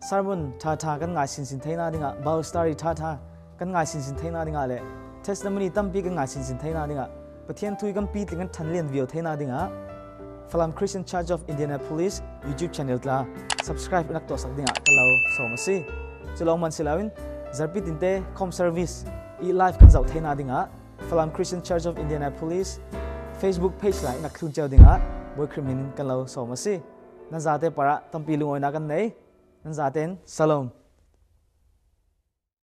Sermon ṭha ṭha kan ngai sinsin theihna dingah, Bible study ṭha ṭha kan ngai sinsin theihna dingah le testimony tampi kan ngai sinsin theihna dingah, Pathian thu i kan pitling kan ṭhan lian viau theihna dingah Falam Christian Church of Indianapolis YouTube channel tla subscribe nak tuahsak dingah ka lo sawm a si. Cu lawng man si loin zarhpi tinte home service i live kan zoh theihna dingah Falam Christian Church of Indianapolis Facebook page la i nak thlun ciau dingah Bawi Khrih min kan lo sawm a si. Nan zate parah tampi lungawina kan nei. Nan zaten Shalom.